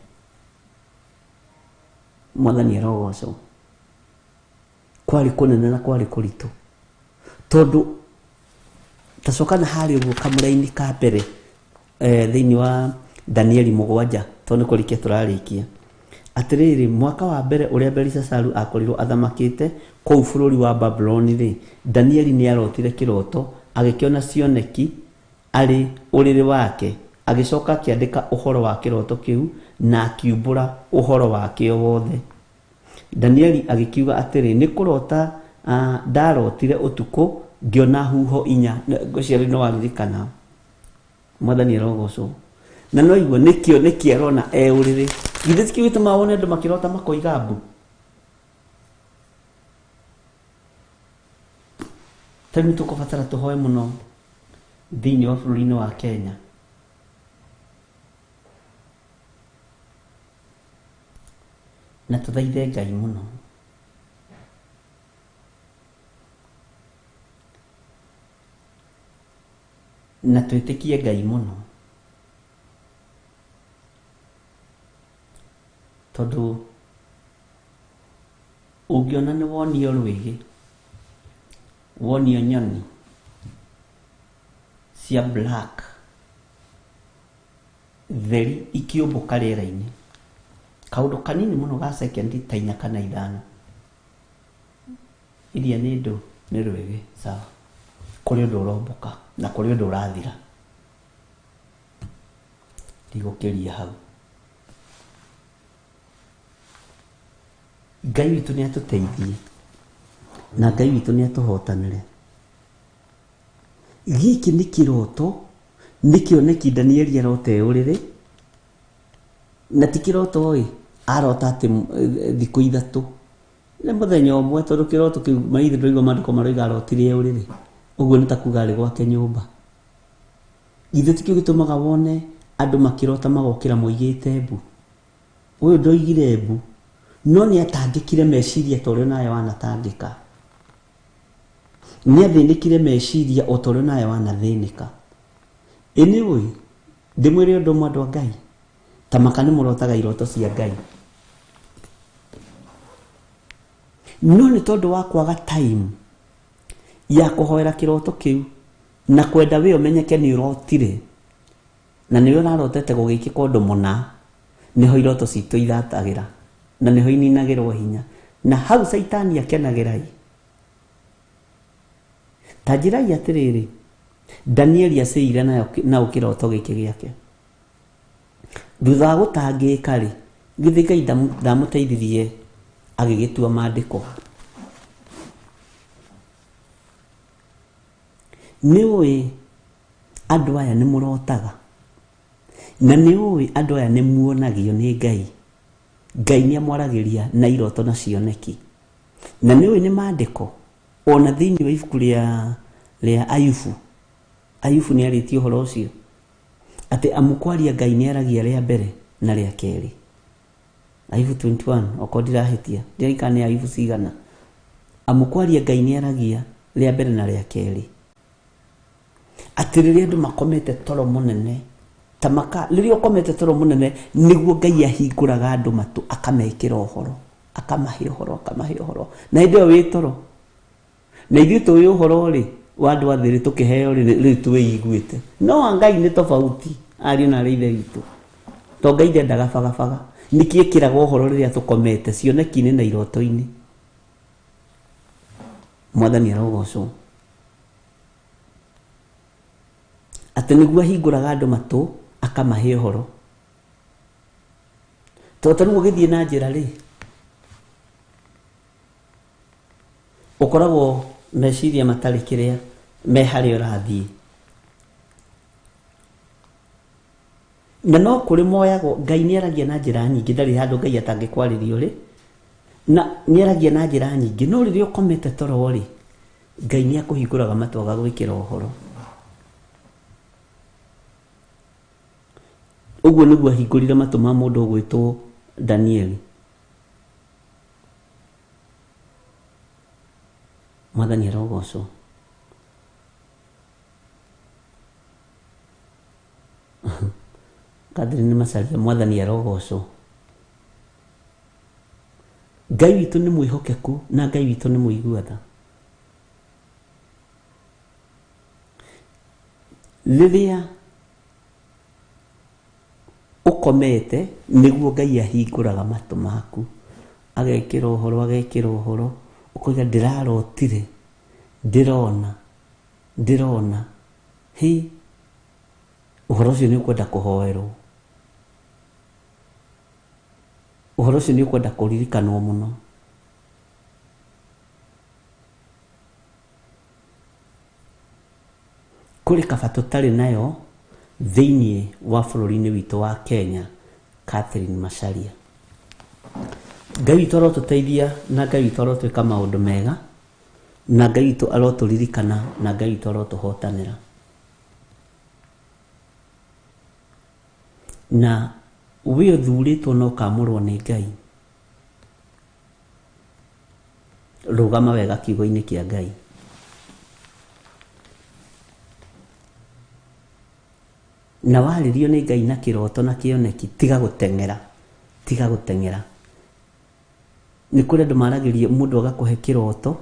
Mwathani arogocwo. Kwarĩ kũnene na kwarĩ kũritũ. Tondũ tacoka na harĩa ũguo kamũra-inĩ ka mbere thĩinĩ wa Danieli 7 tondũ nĩ kũrĩkia tũrarĩkia. Atĩrĩrĩ, mwaka wa mbere ũrĩa Belishazaru akorirwo athamakĩte kũu bũrũri wa Babuloni rĩ, Danieli nĩ arotire kĩroto, agĩkĩona cioneki arĩ ũrĩrĩ wake, agĩcoka akĩandĩka ũhoro wa kĩroto kĩu na akiumbũra ũhoro wakĩo wothe. Danieli agĩkiuga atĩrĩ, nĩ kũrota ndarotire ũtukũ ngĩona huho inya. Ngwĩciria rĩu nĩ waririkana. Mwathani arogocwo. Na no igua nĩkĩo nĩkĩ arona e ũrĩrĩ. Githĩ tikĩo gĩtũmaga wone andũ makĩrota makoiga mbu? Ta rĩu nĩtũkũbatara tũhoe mũno thĩinĩ wa bũrũri-inĩ wa Kenya. Na tũthaithe Ngai mũno. Na twĩtĩkie Ngai mũno. Tondũ ũngĩona nĩ wonio rwĩgĩ, wonio nyoni cia black theri ikĩũmbũka rĩera-inĩ, kaũndũ kanini mũno ga sekendi ta 4 kana 5, iria nĩ ndũ nĩ rwĩgĩ, sawa, kũrĩ ũndũ ũrombũka na kũrĩ ũndũ ũrathira. Ndigũkĩria hau. Ngai witũ nĩ atũteithie na Ngai witũ nĩ atũhotanĩre. Gĩkĩ nĩ kĩroto, nĩ kĩoneki Danieli arota e ũrĩrĩ, na ti kĩroto ĩ, arota atĩ thikũ 3 nĩ mũthenya ũmwe, tondũ kĩroto kĩu maithe ndũraigua maandĩko maroiga arotire e ũrĩrĩ, ũguo nĩ ta kuga arĩ gwake nyũmba. Githĩ tikĩo gĩtũmaga wone andũ makĩrota magokĩra moigĩte mbu? Ũyũ ndoigire mbu, no nĩ atangĩkire meciria ta ũrĩa nawe wanatangĩka. Nĩ athĩnĩkire meciria o ta ũrĩa nawe wanathĩnĩka. Anyway, ndĩmwĩre ũndũ ũmwe andũ a Ngai, ta maka nĩ mũrotaga iroto cia Ngai. No nĩ tondũ wa kwaga time ya kũhoera kĩroto kĩu na kwenda we ũmenyeke nĩ ũrotire na nĩwe ũrarotete gũgĩkĩka ũndũ mũna, nĩho iroto citũ ithatagĩra na nĩho ininagĩrwo hinya, na hau Caitani akenagĩra. Ta njĩrai atĩrĩrĩ, Danieli acĩire nao kĩroto gĩkĩ gĩake. Thutha wa gũtangĩka rĩ, githĩ Ngai ndamũteithirie agĩgĩtua maandĩko? Nĩ ũĩ andũ aya nĩ mũrotaga, na nĩ ũĩ andũ aya nĩ muonagio nĩ Ngai. Ngai nĩ amwaragĩria na iroto na cioneki, na nĩ ũĩ nĩ maandĩko. Ona thĩinĩ wa ibuku rĩa Ayubu, Ayubu nĩ arĩtie ũhoro ũcio atĩ amũkwaria Ngai nĩ aragia rĩa mbere na rĩa kerĩ. Ayubu 21, okorwo ndirahĩtia, ndirikana nĩ Ayubu cigana. Amũkwaria Ngai nĩ aragia rĩa mbere na rĩa kerĩ. Atĩ rĩrĩa andũ makomete toro mũnene, ta maka, rĩrĩa ũkomete toro mũnene, nĩguo Ngai ahingũraga andũ matũ, akamekĩra ũhoro, akamahe ũhoro, akamahe ũhoro. Na hĩndĩ ĩyo wĩ toro. Na ithuĩ tũĩ ũhoro rĩ, wa andũ a thĩ rĩ, tũkĩheo rĩ, rĩu twĩiguĩte. No wa Ngai nĩ tofauti, ariũ na arĩ ithe witũ. To Ngai ndendaga bagabaga. Nĩkĩ ĩkĩraga ũhoro rĩrĩa tũkomete, cioneki-inĩ na iroto-inĩ. Mwathani arogocwo. Atĩ nĩguo ahingũraga andũ matũ, akamahe ũhoro. Tondũ ta rĩu ũgĩthiĩ na njĩra rĩ, ũkoragwo meciria matarĩ kĩrĩa me harĩa ũrathiĩ. Na no kũrĩ moyagwo, Ngai nĩ aragia na njĩra nyingĩ, ndarĩ handũ Ngai atangĩkwarĩria ũrĩ. Na nĩ aragia na njĩra nyingĩ, no rĩrĩa ũkomete toro rĩ, Ngai nĩ akũhingũraga matũ agagwĩkĩra ũhoro. Ũguo nĩguo ahingũrire matũ ma mũndũ ũgwĩtwo Danieli. Mwathani arogocwo. Catherine Macharia, Mwathani arogocwo. Ngai witũ nĩ mwĩhokeku na Ngai witũ nĩ mũigua tha. Rĩrĩa ũkomete nĩguo Ngai ahingũraga matũ maku, agekĩra ũhoro, agekĩra ũhoro, ũkoiga ndĩrarotire, ndĩrona, ndĩrona, hĩ, ũhoro ũcio nĩ ũkwenda kũhoerwo, ũhoro ũcio nĩ ũkwenda kũririkanwo mũno. Kũrĩ kaba tũtarĩ nayo thĩinĩ wa bũrũri-inĩ witũ wa Kenya, Catherine Macharia. Ngai witũ arotũteithia na Ngai witũ arotwĩka maũndũ mega, na Ngai witũ arotũririkana na Ngai witũ arotũhotanĩra. Na we ũthurĩtwo na ũkamũrwo nĩ Ngai, rũgama wega kiugo-inĩ kĩa Ngai. Na warĩrio nĩ Ngai na kĩroto na kĩoneki, tiga gũteng'era, tiga gũteng'era. Nĩ kũrĩ andũ maragĩria mũndũ agakũhe kĩroto,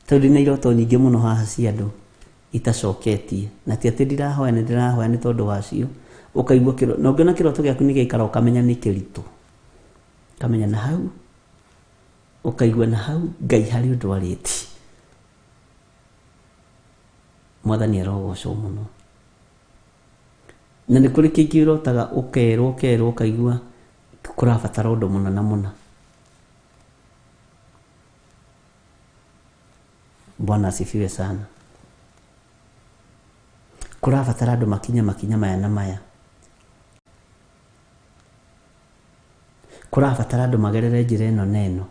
tondũ ndĩna iroto nyingĩ mũno haha cia andũ itacoketie, na ti atĩ ndirahoya, nĩ ndĩrahoya nĩ tondũ wacio. Ũkaigua kĩroto, na ũngĩona kĩroto gĩaku nĩ gĩaikara ũkamenya nĩ kĩritũ, ũkamenya na hau, ũkaigua na hau Ngai harĩ ũndũ arĩtie. Mwathani arogocwo mũno. Na nĩ kũrĩ kĩngĩ ũrotaga ũkerwo, ũkerwo, ũkaigua kũrabatara ũndũ mũna na mũna. Bwana asifiwe sana. Kũrabatara andũ makinye makinya maya na maya. Kũrabatara andũ magerere njĩra ĩno na ĩno.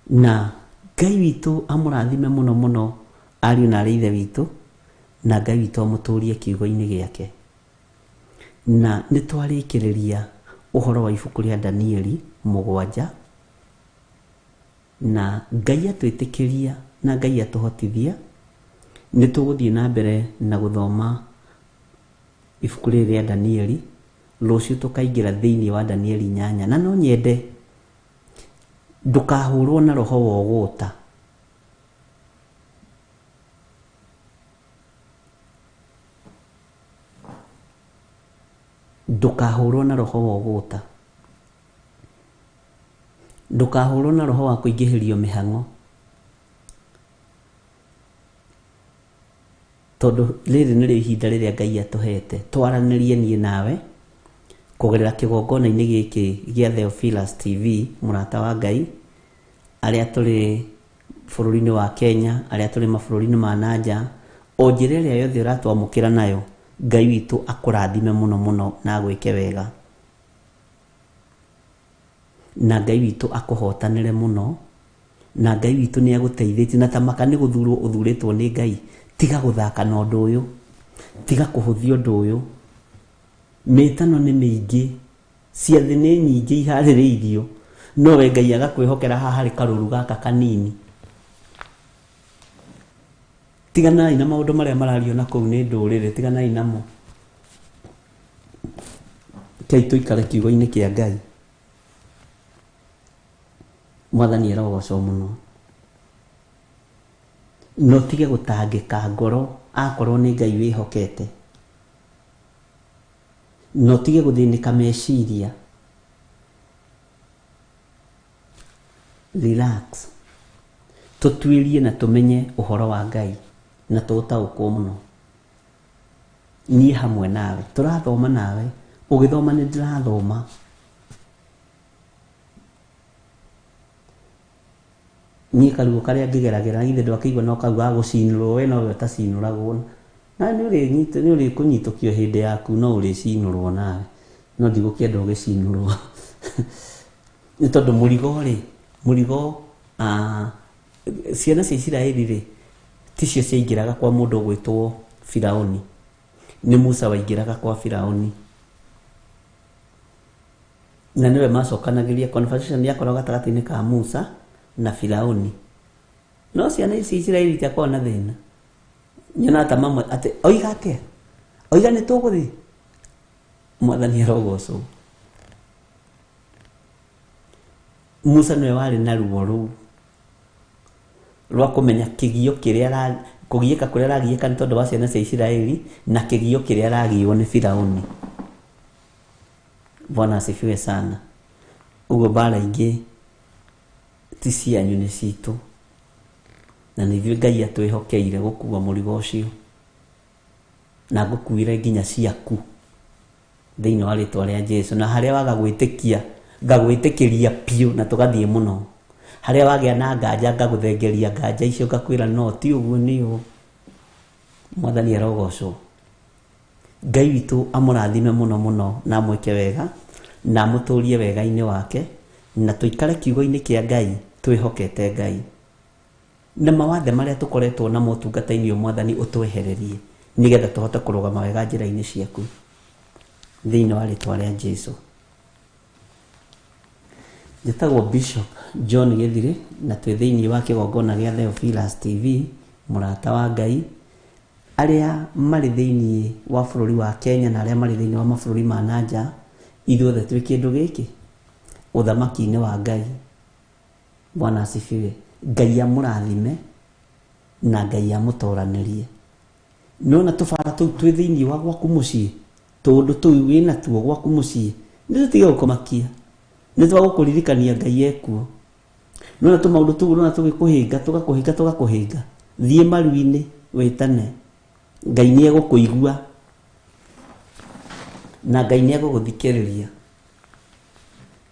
Na Ngai witũ amũrathime mũno mũno ariũ na arĩ ithe witũ, na Ngai witũ amũtũrie kiugo-inĩ gĩake. Na nĩ twarĩkĩrĩria ũhoro wa ibuku rĩa Danieli 7, na Ngai atwĩtĩkĩria na Ngai atũhotithia, nĩ tũgũthiĩ na mbere na gũthoma ibuku rĩrĩ rĩa Danieli. Rũciũ tũkaingĩra thĩinĩ wa Danieli 8. Na no nyende ndũkahũrwo na roho wa ũgũta. Ndũkahũrwo na roho wa ũgũta. Ndũkahũrwo na roho wa kũingĩhĩrio mĩhang'o, tondũ rĩrĩ nĩrĩo ihinda rĩrĩa Ngai atũhete twaranĩrie niĩ nawe kũgerera kĩgongona-inĩ gĩkĩ gĩa Theophilus TV, mũrata wa Ngai, arĩa tũrĩ bũrũri-inĩ wa Kenya, arĩa tũrĩ mabũrũri-inĩ ma nanja, o njĩra ĩrĩa yothe ũratwamũkĩra nayo, Ngai witũ akũrathime mũno mũno na agwĩke wega. Na Ngai witũ akũhotanĩre mũno, na Ngai witũ nĩ agũteithĩtie, na ta maka nĩ gũthurwo ũthurĩtwo nĩ Ngai. Tiga gũthaka na ũndũ ũyũ, tiga kũhũthia ũndũ ũyũ. Mĩtano nĩ mĩingĩ, ciathĩ nĩ nyingĩ iharĩrĩirio, no we Ngai agakwĩhokera haha harĩ karũru gaka kanini. Tiganai na maũndũ marĩa marario na kũu nĩ ndũrĩrĩ, tiganai namo. Rekei tũikare kiugo-inĩ kĩa Ngai. Mwathani arogocwo mũno. Na ũtige gũtangĩka ngoro akorwo nĩ Ngai wĩhokete. Na ũtige gũthĩnĩka meciria. Relax. Tũtuĩrie na tũmenye ũhoro wa Ngai na tũũtaũkwo mũno. Niĩ hamwe nawe, tũrathoma nawe, ũgĩthoma nĩ ndĩrathoma. Niĩ karuo karĩa ngĩgeragĩra githĩ ndwakĩigua no kau ga gũcinũrwo, we nowe ũtacinũragwo. Na nĩ ũrĩkũnyitũkio hĩndĩ yaku, no ũrĩcinũrwo nawe. No ndigũkĩenda ũgĩcinũrwo. Nĩ tondũ mũrigo rĩ, mũrigo, ciana cia Isiraeli rĩ, ticio ciaingĩraga kwa mũndũ ũgwĩtwo Firaũni. Nĩ Musa waingĩraga kwa Firaũni. Na nĩwe macokanagĩria, conversation yakoragwo gatagatĩ-inĩ ka Musa na Firaũni. No ciana ici Isiraeli itiakoragwo na thĩna. Nyonaga ta mamwe atĩ oiga atĩa? Oiga nĩ tũgũthiĩ. Mwathani arogocwo. Musa nĩwe warĩ na ruo rũu rwa kũmenya kĩgio kĩrĩa kũgiĩka kũrĩa aragiĩka nĩ tondũ wa ciana cia Isiraeli na kĩgio kĩrĩa aragiywo nĩ Firauni. Bwana asifiwe sana. Ũguo mbara ingĩ ti cianyu nĩ citũ, na nĩ ithuĩ Ngai atwĩhokeire gũkua mũrigo ũcio, na ngũkuire nginya ciaku thĩinĩ wa rĩtwa rĩa Jesu. Na harĩa waga gwĩtĩkia ngagwĩtĩkĩria biũ na tũgathiĩ mũno, harĩa wagĩa na nganja ngagũthengeria nganja icio ngakwĩra no ti ũguo nĩ ũũ. Mwathani arogocwo. Ngai witũ amũrathime mũno mũno na amwĩke wega na amũtũrie wega-inĩ wake, na tũikare kiugo-inĩ kĩa Ngai twĩhokete Ngai na mawathe marĩa tũkoretwo namo ũtungata-inĩ ũyũ. Mwathani ũtwehererie nĩgetha tũhote kũrũgama wega njĩra-inĩ ciaku thĩinĩ wa rĩtwa rĩa Jesu. Njĩtagwo Bishop John Gĩthirĩ na twĩ thĩinĩ wa kĩgongona gĩa Theophilus TV, mũrata wa Ngai. Arĩa marĩ thĩinĩ wa bũrũri wa Kenya na arĩa marĩ thĩinĩ wa mabũrũri ma na nja, ithuothe twĩ kĩndũ gĩkĩ ũthamaki-inĩ wa Ngai. Bwana asifiwe. Ngai amũrathime na Ngai amũtoranĩrie. Nĩwona tũbara tũu twĩ thĩinĩ wa gwaku mũciĩ, tũũndũ tũu wĩna tuo gwaku mũciĩ, nĩ tũtige gũkũmakia, nĩ twagũkũririkania Ngai ekuo. Nĩwona tũmaũndũ tũu ũrona tũgĩkũhĩnga, tũgakũhĩnga, tũgakũhĩnga, thiĩ maru-inĩ wĩtane, Ngai nĩ egũkũigua na Ngai nĩ egũgũthikĩrĩria.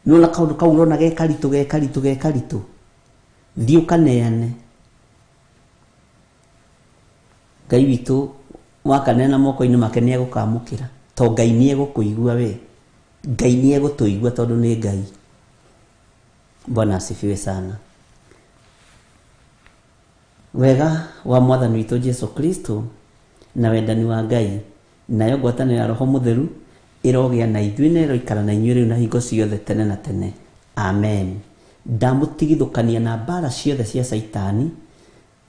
Nĩwona kaũndũ kau ũrona ge karitũ ge karitũ ge karitũ, thiĩ ũkaneane. Ngai witũ wakaneana moko-inĩ make nĩ egũkamũkĩra, to Ngai nĩ egũkũigua we. Ngai nĩ egũtũigua tondũ nĩ Ngai. Bwana asifiwe sana. Wega wa Mwathani witũ Jesu Kristo na wendani wa Ngai nayo ngwatanĩro ya Roho Mũtheru ĩrogĩa na ithuĩ na ĩroikara na inyuĩ rĩu na hingo ciothe tene na tene. Amen. Ndamũtigithũkania na mbara ciothe cia Caitani,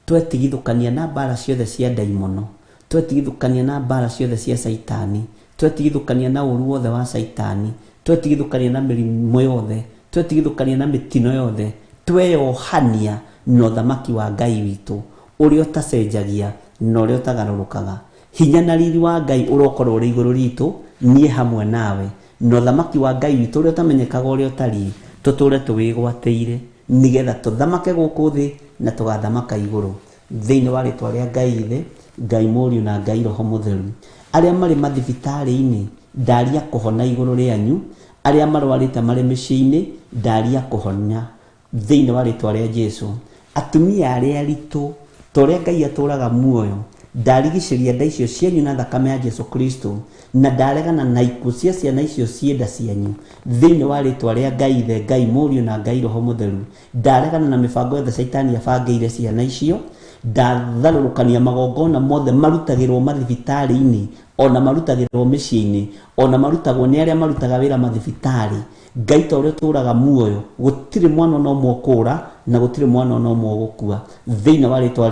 twetigithũkania na mbara ciothe cia ndaimono, twetigithũkania na mbara ciothe cia Caitani, twetigithũkania na ũru wothe wa Caitani, twetigithũkania na mĩrimũ yothe, twetigithũkania na mĩtino yothe, tweyohania na ũthamaki wa Ngai witũ ũrĩa ũtacenjagia na ũrĩa ũtagarũrũkaga. Hinya na riri wa Ngai ũrokorwo ũrĩ igũrũ ritũ, niĩ hamwe nawe, na ũthamaki wa Ngai witũ ũrĩa ũtamenyekaga ũrĩa ũtariĩ, tũtũre tũwĩgwatĩire nĩgetha tũthamake gũkũ thĩ na tũgathamaka igũrũ thĩinĩ wa rĩtwa rĩa Ngai Ithe, Ngai Mũriũ na Ngai Roho Mũtheru. Arĩa marĩ mathibitarĩ-inĩ, ndaria kũhona igũrũ rĩanyu. Arĩa marwarĩte marĩ mĩciĩ-inĩ, ndaria kũhonia thĩinĩ wa rĩtwa rĩa Jesu. Atumia arĩa aritũ, ta ũrĩa Ngai atũraga muoyo, ndarigicĩria nda icio cianyu na thakame ya Jesu Kristo, na ndaregana na ikuũ cia ciana icio ciĩ nda cianyu thĩinĩ wa rĩtwa rĩa Ngai Ithe, Ngai Mũriũ na Ngai Roho Mũtheru. Ndaregana na mĩbango yothe Caitani abangĩire ciana icio, ndatharũrũkania magongona mothe marutagĩrwo mathibitarĩ-inĩ, ona marutagĩrwo mĩciĩ-inĩ, ona marutagwo nĩ arĩa marutaga wĩra mathibitarĩ. Ngai ta ũrĩa ũtũraga muoyo, gũtirĩ mwana ona ũmwe ũkũra na gũtirĩ mwana ona ũmwe ũgũkua thĩinĩ wa rĩtwa